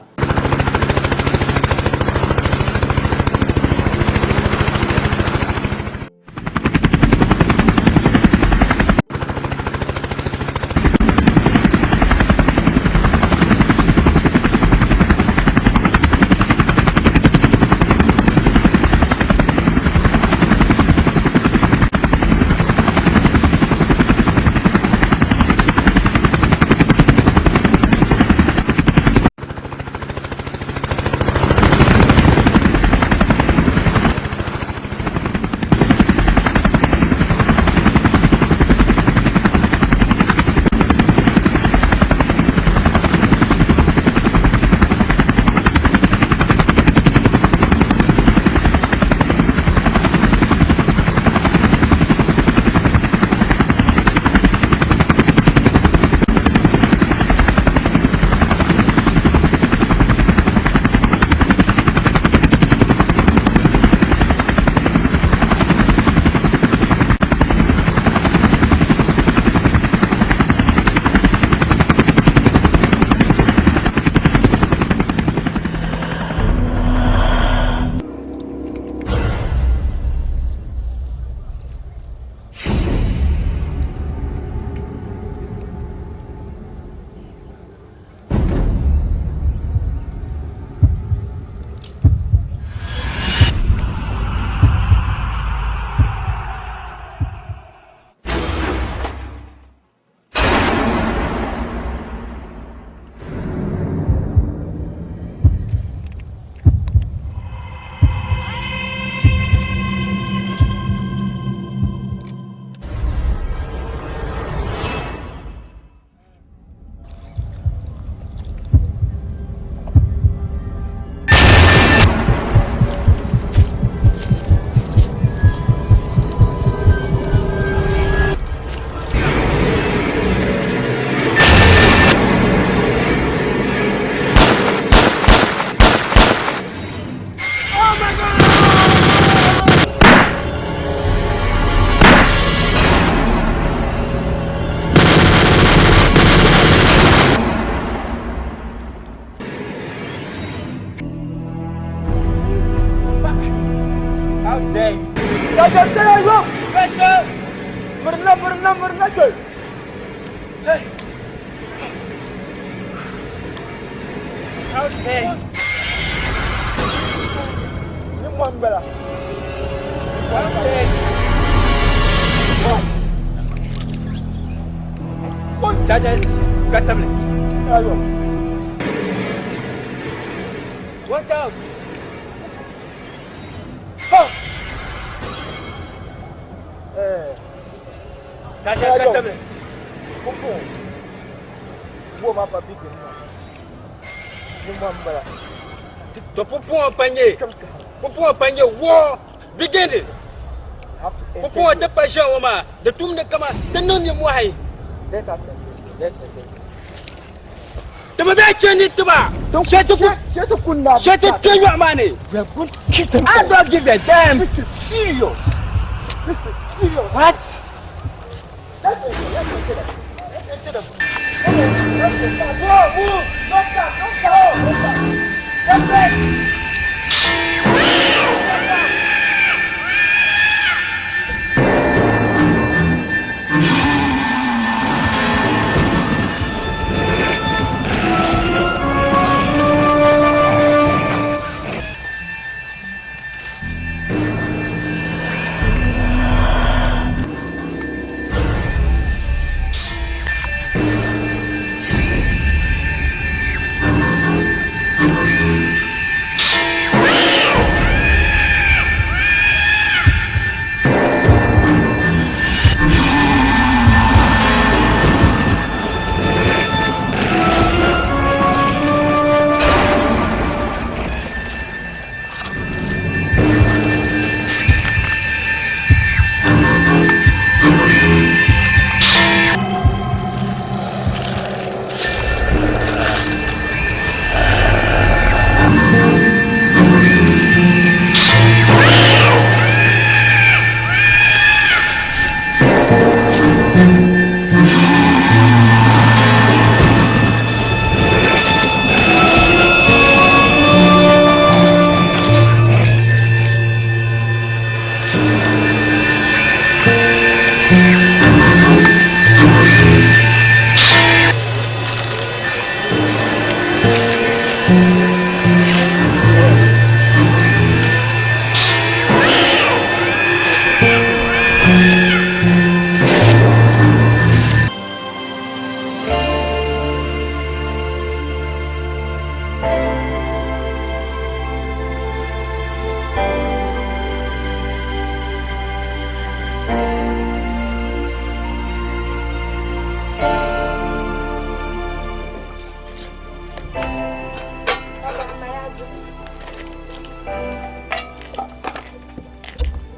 Sergeant Taylor, yo! Yes, sir! Mirina, mirina, mirina, kpe! Hey! Okay. Ni mɔhi m-bala. Okay. Sergeant, ka tabili. Ayo. Watch out. Ha! Eh. Sergeant, ka tabili. Pumpum. Wo ma pa big ni. Ni mɔhi m-bala. To pumpum pa nye. Pumpum pa nye wo. Bigindi. Pumpum ti pa ʒe ŋɔ maa. Di tumdi kama ti niŋ nimmohi. Let us engage. Let's engage. Ti bi bɛ chɛ ni tiba. Shɛ ti ku shɛ ti kpe nyɔɣu maa ni. We are going to kill them. I don't give a damn. This is serious. This is serious. What? Let's enter. Let's enter them. Let's enter them. Come on. Let's enter. Go, move. Don't stop. Don't stop. Don't stop. Step back.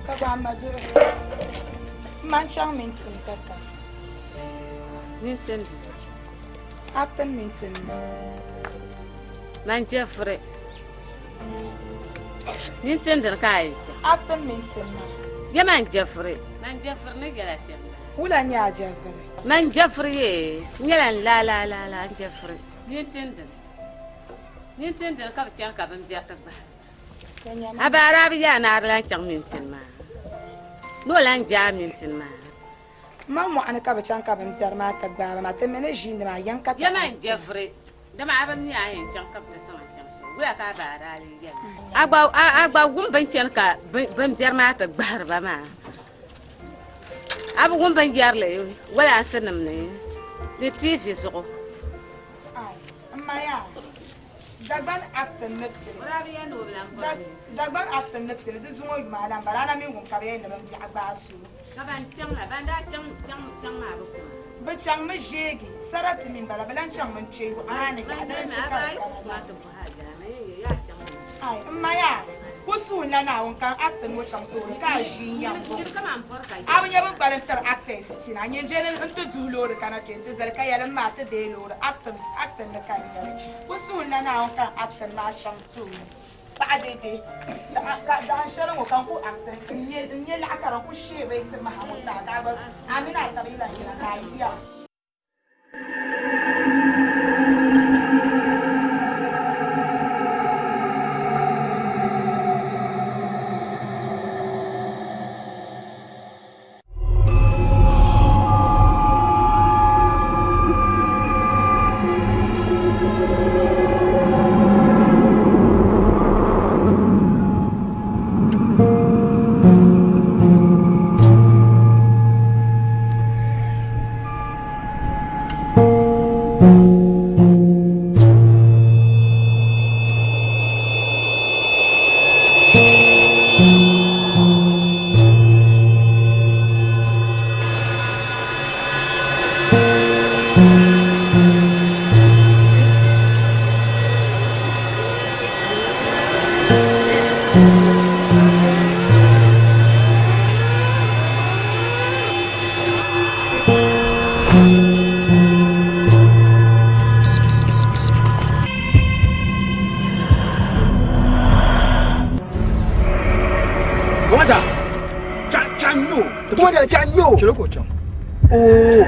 Ka gba ma duɣuri. Man chaŋ mintin ka ka. Mintin? Acting mintin. Man Jeffrey. Mintin dini ka a yɛn chaŋ? Acting mintin na. Yɛ man Jeffrey. Man Jeffrey ni yɛla shɛm la. Wula nyɛ a Jeffrey? Man Jeffrey ye n nyɛla n la la la la n Jeffrey. Mintin dini. Mintin dini ka bi chaŋ ka bimbɛri ti gbahi. A baara bi yaa ni a di lan chaŋ mintin maa. Ni o lan jaai mintin maa. Ma mɔɣuni ka bi chaŋ ka bimbɛri maa ti gbaai ba maa, ti mi ni ʒiindi maa yɛn ka Yɛ man Jeffrey, dama a bi mi a yɛn chaŋ ka bi ti zaŋ a chaŋ shɛli. Wula ka a baara a lee yɛli? A gba, a gba wum bɛ ni chani ka bimbɛri maa ti gbahiri ba maa. A bi wum bɛ ni yɛri li walaansinim ni di TV zuɣu. Ai, m ma yaa, Dagban acting ni pili. Dagban acting ni pili di zuŋɔ yuma a lan bala, a na mi wum ka bɛ yɛn ni bin biɛɣu gbaai su. Ka ban chaŋ la, ban daa chaŋ chaŋ chaŋ maa bi kuma. Bɛ chaŋ mi ʒeegi, sarati mi m-bala, bɛ lan chaŋ mi n-kpe yɔɣu maa ni yaha, dini n-chɛ ka bɛ kana la. Ai, m ma yaa, ku suui la Naawuni ka n acting ŋɔ chaŋ tooni ka a ʒi n-yɛm bɔŋɔ. A bi nya bɛ gbali n-tiri actors pina, nyin je ni n-ti duhi loori kana kpe nti zali ka yɛli m ma ti deei loori acting, acting ni ka n nyɛli. Ku suui la Naawuni ka n acting maa chaŋ tooni. Paɣa deedee, ka dahin shɛli ŋɔ ka n ku acting n nyɛ laɣa ka di ku sheei maha ŋɔ ti a ka a gba a mini a taba yi lan yina ka a yiya. Chɛ n-nyɛ o. Commander chɛ n-nyɛ o. Chɛli ka o chaŋ. Oo.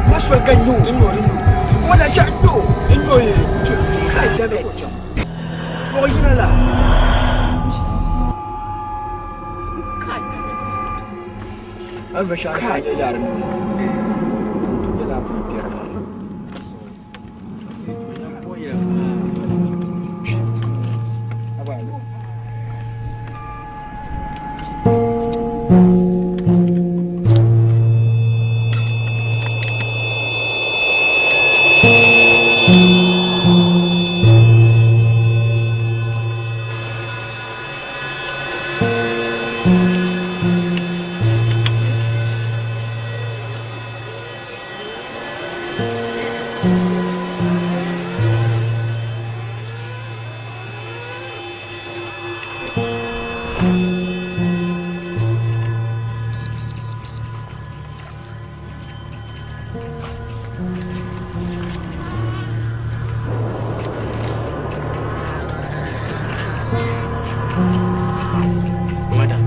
Ma soli ka n-nyɛ o. Commander chɛ n-nyɛ o. Kai damn it. Kpuɣi yina la. Kai damn it. Kai. Commander,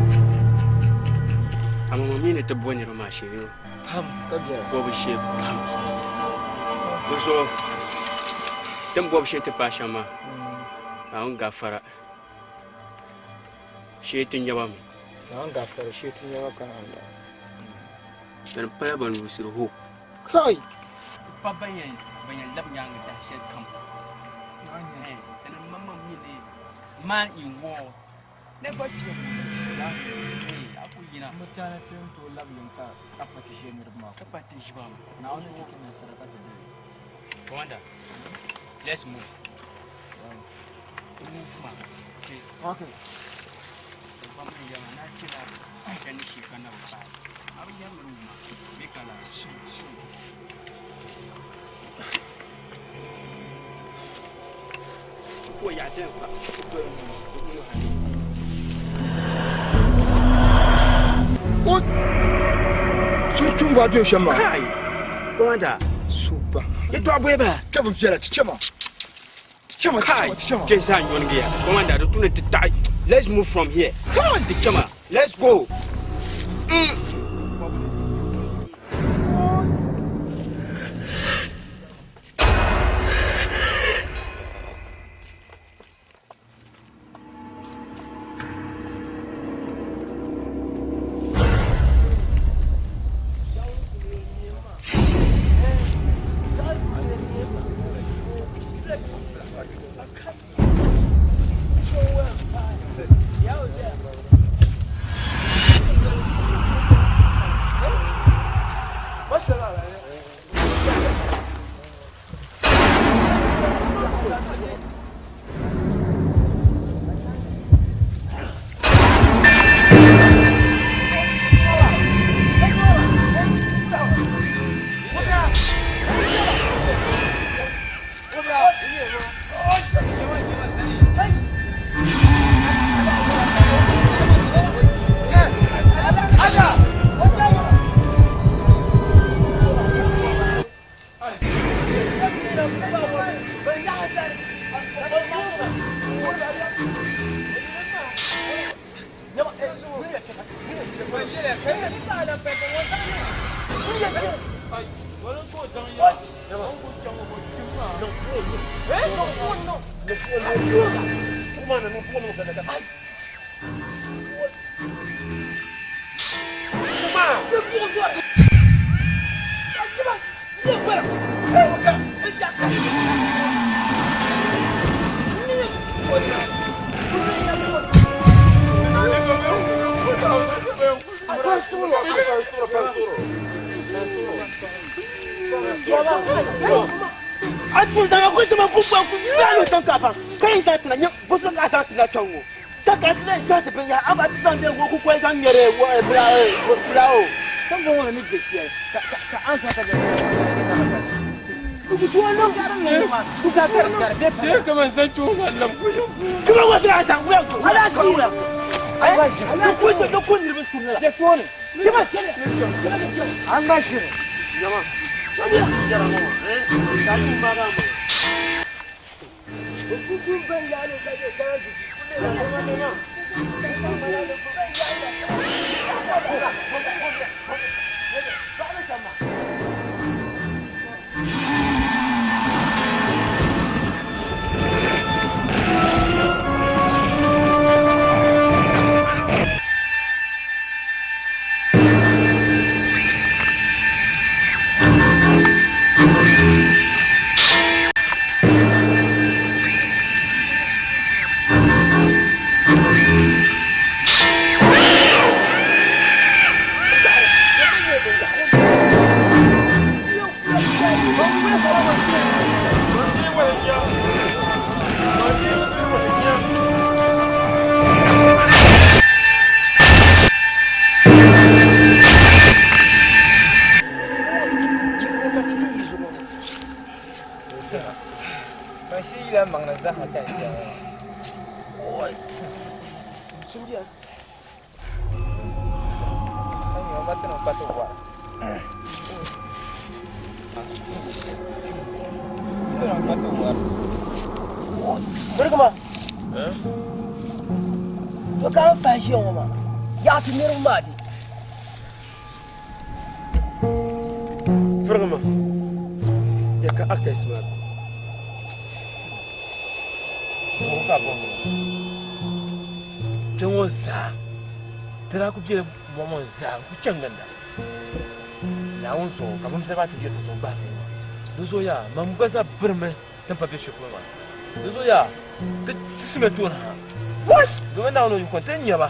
a mi ni ti bo niriba maa shee yo. Pam ka viɛla. Bɔbu shee pam. Di zuɣu ti ni bɔbu shee ti paai shɛm maa, Naawuni gafara shee ti nyaba mi. Naawuni gafara shee ti nyaba ka Allah. Bɛn pala ban luusiri hope. Kai! Ti pa ban yɛn ban yɛn labi nyaaŋa dahi shɛli kam. Ti ni maŋmaŋ mi ni man in war never fear police. A ku yina. Mutane ti ni tooi labi yiŋ ka ka pa ti ʒe niriba maa Ka pa ti ʒi ba. Naawuni ti ti nasara ka ti deei. Commander, let's move. Move ma. Okay. Na chela gani shi kana ba. Abu ya mu ma. Be kala. Ko ya ten fa. O so tum ba do shɛm maa. Kai. Commander. Super. Yɛtɔɣa bɔi ba. Kpɛ bi viɛla ti chɛma. Ti chɛma ti chɛma ti chɛma. Kai. Chɛ zaa nyɔngi ya. Commander di tu ni ti taɣi. Let's move from here. Kai. Ti chɛma. Let's go. Birigima. To ka n fahi ʒiya ŋɔ maa yaɣati niriba maa di. Firigima ya ka actors maa bi. Kpɛ ŋɔ zaa ti daa ku bela mɔɣu ŋɔ zaa n-ku chaŋ ginda. Naawuni zuɣu ka bimbira maa ti yiri ti zuɣu gbahi bɛ maa. Di zuɣu yaa man gba zaa birimi ti ni pa be shɛli polo maa. Di zuɣu yaa ti simiya tooni ha. What? Domin Naawuni o yiko n-ti nya ba.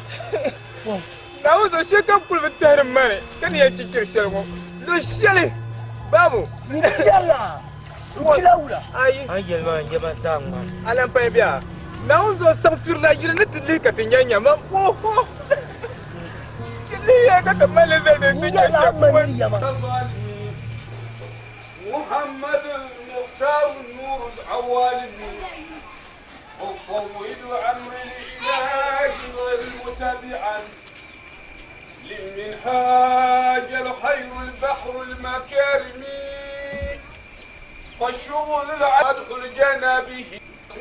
Naawuni zuɣu shɛli kam kuli bi tɛhiri mani ka ni yɛn chichiri shɛli ŋɔ luɣ shɛli baabu. N yɛrila n kpila wula. Ayi. A ni yɛli maa n yaba zaa ŋmani. A lan pahi bɛ a. Naawuni zuɣu saɣifirila yili ni ti lihi ka ti nya nya ma. Oho! Ti lihiya ka ti mali li zali di ti nya shɛm. محمد المختار النور العوالم أفوض أمري لإله غير متابعا لمنهاج الخير البحر المكارم فالشغل العدح الجنابه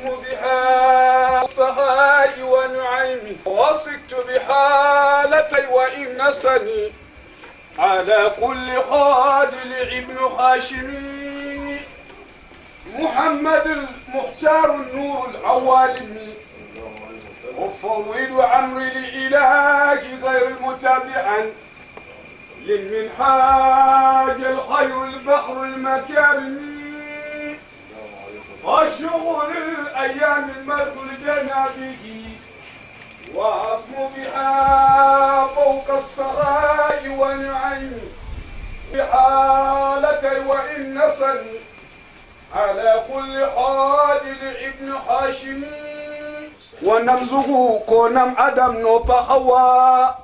بها صهاي ونعيم وصدت بحالتي وإن سني على كل خادل ابن هاشمي محمد المختار النور العوالم أفوض أمري لإله غير متابعا للمنهاج الخير البحر المكارم وشغل الأيام الملك لجنابه وأصم بها فوق السراء ونعيم بحالتي وإن سن على كل حال ابن هاشم ونمزه كونم عدم نوبا هوا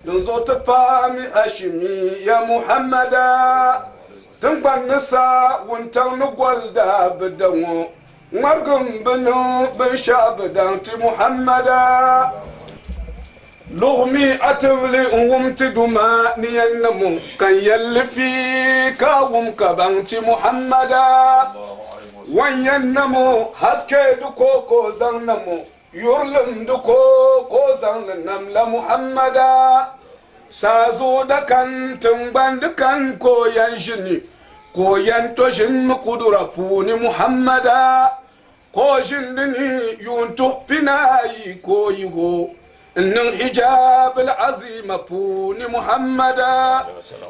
دنزو تفامي هاشمي يا محمدا تنبان نسا وانتن نقول دا بدو مرقم بنو بن شاب دانتي محمدا لغمي أتولي ومت دما نينمو كان يلفي كاوم كبانتي محمدا وينمو هسكي دكوكو زنمو يرلم دكوكو زنم لمحمدا سازو دكان تنبان دكان كو ينجني كو ينتوجن قدرة فوني محمدا كو جندني ينتو بناي كو يغو إن الحجاب العظيم فوني محمدا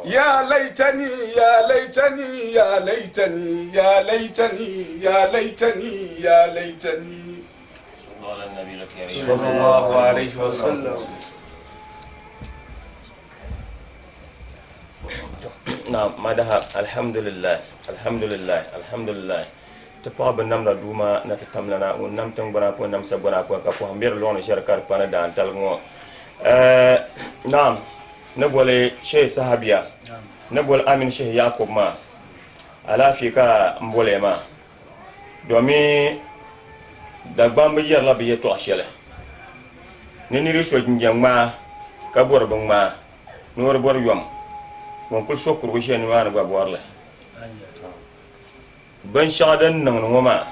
يا ليتني يا ليتني يا ليتني يا ليتني يا ليتني يا ليتني صلى الله عليه وسلم Na madaha alhamdulillah alhamdulillah alhamdulillah ti paɣa bi namda duuma na ti tamlana ŋun nam tiŋgbana ka o nam sagbana ka ka pɔhim bɛ di luɣuni shɛli ka di pa ni daantaligi ŋɔ naam ni boli shehi sahabiya ni boli amin shehi yakub maa alaafee ka n boli ya maa domi Dagbamba yɛrila bɛ yɛtɔɣ shɛli ni nir yi so jinjam ŋmaa ka bɔri bin ŋmaa ni o di bɔri yom, ŋun kul so kurigu ʒiya nimaani gba bɔri li. Binshɛɣu din niŋdi ŋɔ maa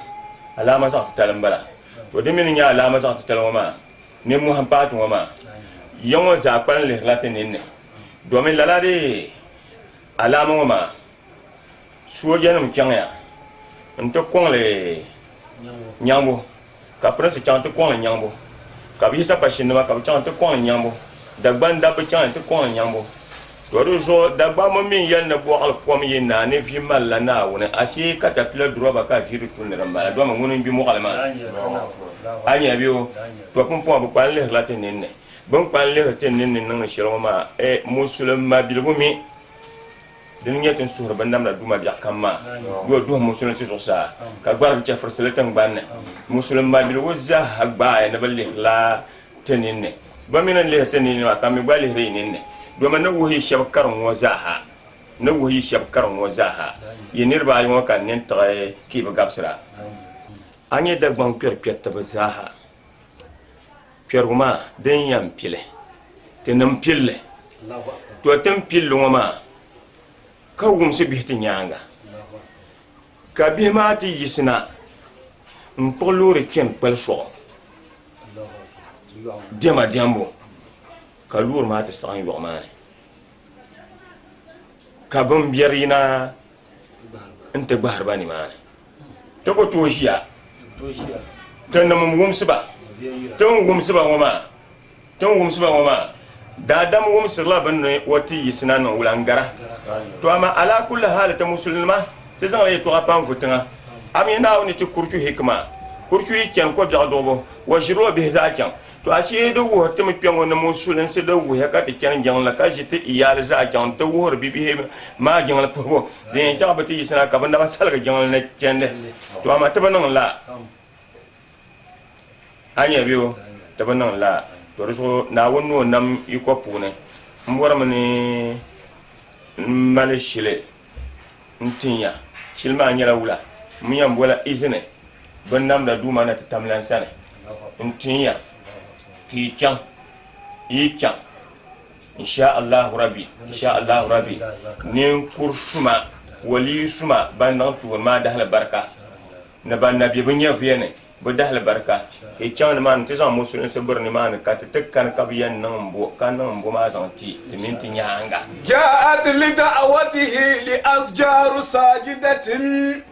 alaama zaɣ titali m-bala. To di mi ni nyɛ alaama zaɣ titali ŋɔ maa, Nimmohi m-paai ti ŋɔ maa. Ya ŋɔ zaa kpalim lihirila ti ninni. Domin lala di alaama ŋɔ maa, soojanim chaŋya nti kɔŋ li nyaŋbu, ka pirinsi chaŋ ti kɔŋ li nyaŋbu, ka bɛ yi sapashinnima ka bɛ chaŋ ti kɔŋ li nyaŋbu, Dagban dabba chaŋya ti kɔŋ li nyaŋbu. To di zuɣu Dagbamba mi n-yɛli ni bɔɣili kom yi naai ni vi malila Naawuni, ashee katapila durɔba ka vi di tu ni di mala domi ŋuni n-gbi mɔɣili maa. A nya bɛ o? To pumpɔŋɔ bɛ kpalim lihirila ti ninni. Bɛ ni kpalim lihiri ti ninni niŋdi shɛli ŋɔ maa, eh, Musulim mabiligu mi dini n-nyɛ ti ni suhiri binnamda Duuma biɛɣu kam maa, yo duhi musulinsi zuɣusaa ka gbarigi chɛfurisili tiŋgbani ni. Musulim mabiligu zaaha gbaai ni bɛ lihirila ti ninni. Bɛ mi ni lihiri ti ninni maa, ka m mi gba lihiri yi ninni, domin ni wuhi yi shɛba karim ŋɔ zaaha, ni wuhi yi shɛba karim ŋɔ zaaha, yi niriba ayi ŋɔ ka n nini tiɣi ka yi bi gabisira. A nya Dagbaŋ kpɛrikpɛritiba zaaha kpɛrigu maa din yɛn pili, tinim pili li. To ti ni pili li ŋɔ maa ka wumsi bihi ti nyaaŋa, ka bihi maa ti yiɣisina n-kpuɣi loori chani kpali sɔɣu. Diɛma diɛmbu ka loori maa ti saɣim yɔɣu maa ni ka bimbɛri yina n-ti gbahiri ba nimaani. Ti ku tooi ʒiya tinim n-wumsi ba. Ti ni wumsi ba ŋɔ maa, ti ni wumsi ba ŋɔ maa, daadam wumsirila bɛ ni o ti yiɣisina niŋ wula n-gara. To amaa alaa kulli haali ti musulinima ti zaŋla yɛtɔɣa pa n-vu tiŋa. A mi Naawuni ti kurchu hikima, kurchu yi chani kɔbiɛɣu duɣibu, o ʒirila o bihi zaa chaŋ. To ashee di wuhiri ti mi kpe ŋɔ ni musulinsi di wuhiya ka ti chani jiŋli ka ʒi ti iyaali zaa chaŋ nti wuhiri bibihi maa jiŋli puhibu. Din yɛn chaŋ bɛ ti yiɣisina ka bɛ naba saligi jiŋli ni chandi. To amaa ti bi niŋ lala. A nya bɛ o? Ti bi niŋ lala. To di zuɣu Naawuni ni o nam yiko puuni m bɔrimi ni m mali shili n-tin ya. Shili maa nyɛla wula? M yɛn bola izini binnamda Duuma na ti tam lan sani n-tin ya ka yi chaŋ, yi chaŋ, insha Allahu Rabbi, insha Allahu Rabbi, ninkur suma, waliyu suma ban niŋ tuuni maa dahili barika, ni ban na be bɛ nyɛvuya ni. Bɛ dahili barika, ka yi chaŋ nimaani nti zaŋ musulinsi biri nimaani ka ti ti kani ka bɛ yɛn niŋ m-bo, ka niŋ m-bo maa zaŋ ti ti mini ti nyaaŋa. Ja'at li da'watihi li asjaru sajidatin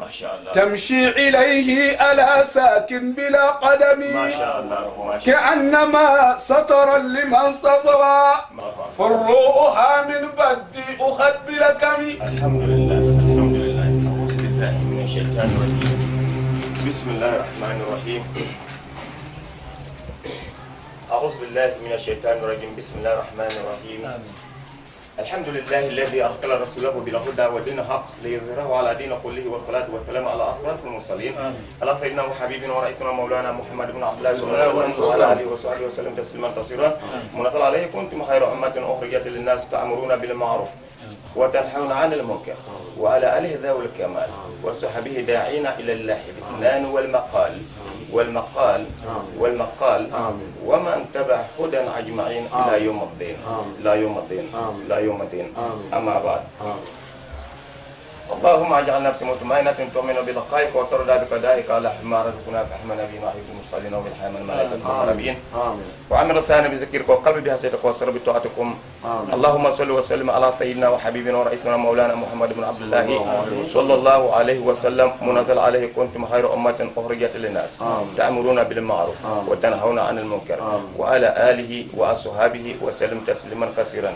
tamshi ilayhi ala sakin bila qadami ka'annama sataran liman satara furu'uha min baddi ukhad bila kami. Alhamdulillah, alhamdulillah, a'udhu billahi minash shaitani rajim. بسم الله الرحمن الرحيم أعوذ بالله من الشيطان الرجيم بسم الله الرحمن الرحيم آمين. الحمد لله الذي أرسل رسوله بالهدى ودين الحق ليظهره على دين كله والصلاة والسلام على أشرف المرسلين على سيدنا وحبيبنا ورئيسنا مولانا محمد بن عبد الله صلى الله عليه وسلم وعلى آله وصحبه وسلم تسليما كثيرا من عليه كنتم خير أمة أخرجت للناس تأمرون بالمعروف وتنحون عن المنكر وعلى آله ذوي الكمال وصحبه داعين إلى الله بالسنان والمقال والمقال والمقال ومن تبع هدى أجمعين إلى يوم الدين إلى يوم الدين إلى يوم الدين أما بعد اللهم اجعل نفسي مطمئنة تؤمن بلقائك وترضى بقضائك على ما رزقنا فحم نبينا وحبيب المرسلين وبالحياة من الملائكة المقربين وعمل الثاني بذكرك وقلبي بها صدق وسر بطاعتكم اللهم صل وسلم على سيدنا وحبيبنا ورئيسنا مولانا محمد بن عبد الله صلى الله عليه وسلم منزل عليه كنتم خير أمة أخرجت للناس تأمرون بالمعروف وتنهون عن المنكر وعلى آله وأصحابه وسلم تسليما كثيرا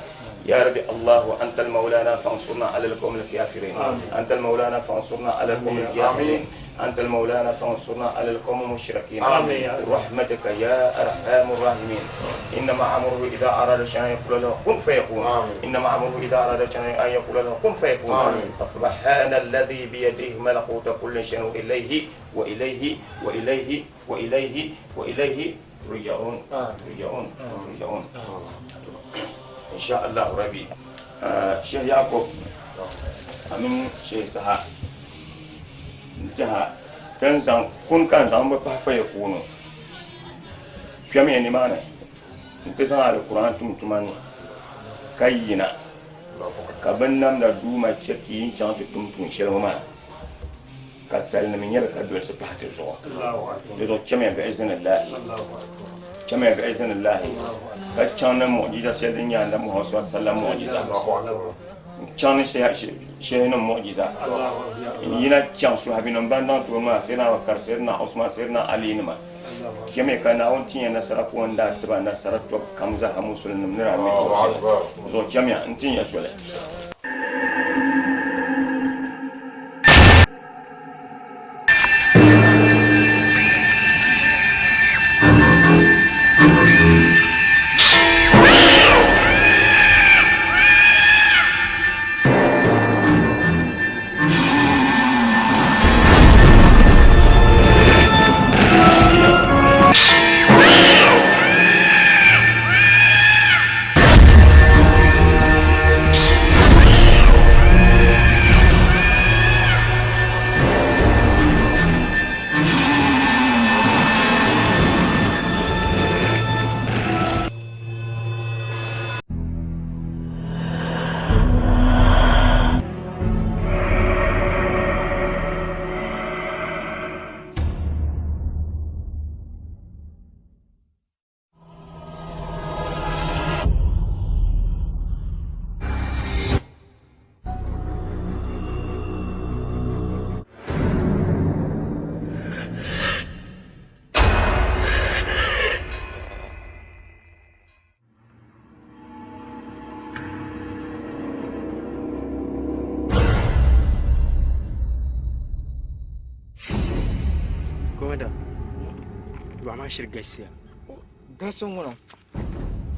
يا ربي الله أنت المولانا فانصرنا على القوم الكافرين أنت المولانا فانصرنا على القوم الكافرين أنت المولانا فانصرنا على القوم المشركين آمين رحمتك يا أرحم الراحمين إنما أمره إذا أراد شيئا يقول له كن فيكون آمين. إنما أمره إذا أراد شيئا أن يقول له كن فيكون آمين. فسبحان الذي بيده ملكوت كل شيء وإليه وإليه وإليه وإليه وإليه ترجعون ترجعون ترجعون إن شاء الله ربي آه شيخ يعقوب أمين شيخ سها n-tɛha ti ni zaŋ kuni ka n zaŋ bi pahi fayakunu kpɛmiya nimaani nti zaŋ Alikuran tum tuma ni ka yina ka binnamda Duuma chɛ ka yi ni chaŋ ti tum tuun shɛli ŋɔ maa ka salinima nyɛ li ka dolisi pahi ti zuɣu. Di zuɣu chɛmiya bi'iznillaahi. Chamiya bi iznillahi ka chaŋ ni mu'jiza shɛli din nyɛ Annabi Muhammad sallallahu alaihi wasallam mu'jiza. N chaŋ ni shehinim mu'jiza. N yina chaŋ suhabinim ban daŋ tooni maa, Sayyidina Abubakar, Sayyidina Usman, Sayyidina Ali nima. Chamiya ka Naawuni tin ya nasara puuni n daa tiba nasara tɔbu kam zaaha Musulinim ni daa ŋme tɔbu shɛli zuɣu. Chamiya n tin ya soli. Komada, yɔɣu maa shiri galisiya. Galisi ŋuna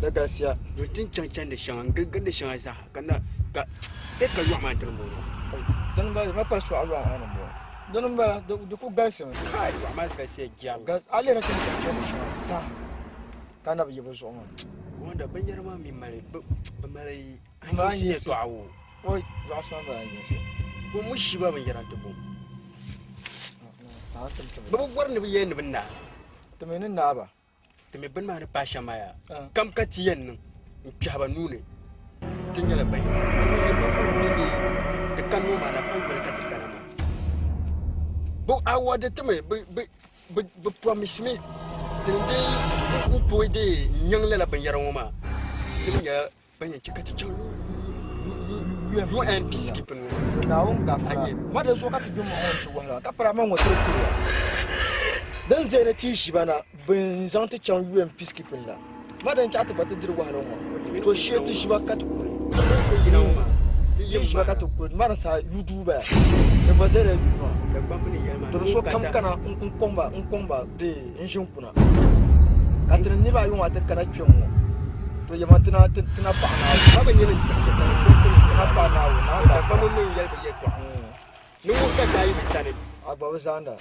di galisiya. Don ti ni chaŋ chandi shɛŋa n gili gindi shɛŋa zaa ka na ka bɛ ka yɔɣu maa dini m-bɔŋɔ. Dini m-bala di pali sɔɣu yɔɣu maa ni m-bɔŋɔ. Dini m-bala di ku galisimi. Kai yɔɣu maa galisiya jɛrigu. A lihiri ti ni chaŋ chandi shɛŋa zaa ka na bi yi bɛ zuɣu maa. Komada binyɛra maa mi mali bɛ mali anyiŋsi yɛltɔɣa wo. Oi yɔɣu suma m-bala anyiŋsi. Bɛ mu shiba binyɛra nti bom. Bɛ bi bɔri ni bɛ yɛli ni bɛ naai. Ti mi ni naai ba. Ti mi bini maa ni paai shɛm maa yaa, kam ka ti yɛn niŋ n-kpɛhi ba nuu ni. Ti nyɛla ban yɛn ni ti kani ŋɔ maa na pa yoli ka ti kana maa. Bɛ award ti mi, bɛ promise mi ti ni di n tooi dee n-nyaŋ lala binyɛra ŋɔ maa ni bɛ nyɛla Ban yɛn chɛ ka ti chaŋ UN peacekeeping ŋɔ maa. Naawuni gafara ma di zuɣu ka ti gbi mɔɣu ŋɔ nti wahala ka piri a maŋ ŋɔ tiri kuriya. Din zaya ni ti ʒi ba na bɛn zaŋ ti chaŋ UN peacekeeping la ma din chaɣ ti gba ti diri wahala ŋɔ to shee ti ʒi ba ka ti kuli. Ti ʒi ba ka ti kuli ma di saha yuduu bala di gba zala yuu maa domi sokam kana n kɔŋ ba n kɔŋ ba dee n ʒi n kuna. Ka ti ni niriba ayi ŋɔ ti kana kpe ŋɔ, to yɛma ti na ti na paɣi Naawuni. Ba bi nyɛ ni ti ti na paɣi Naawuni. Naawuni Ka ba mi yɛli bɛ yɛltɔɣa ni ŋun ka daa yi bɛ sani. A gba bi zaanda.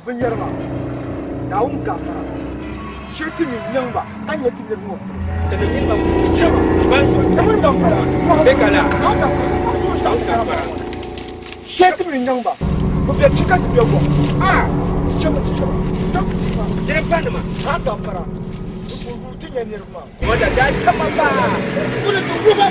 Binyɛri maa Naawuni gafara shee ti mi nyaŋ ba ka nyɛ ti niriba ŋɔ puuni. Ti mi niriba ŋɔ Shɛba ban zo ti mini ban pala bɛ ka la Naawuni gafara Naawuni gafara shee ti mi nyaŋ ba bɛ be kpi ka ti be gom a ti chɛ ba ti chɛ ba Dini pa nima Naawuni gafara di ku yuui ti nya niriba maa Mɔda daa chɛ ma baa kuli ti wuhi ba.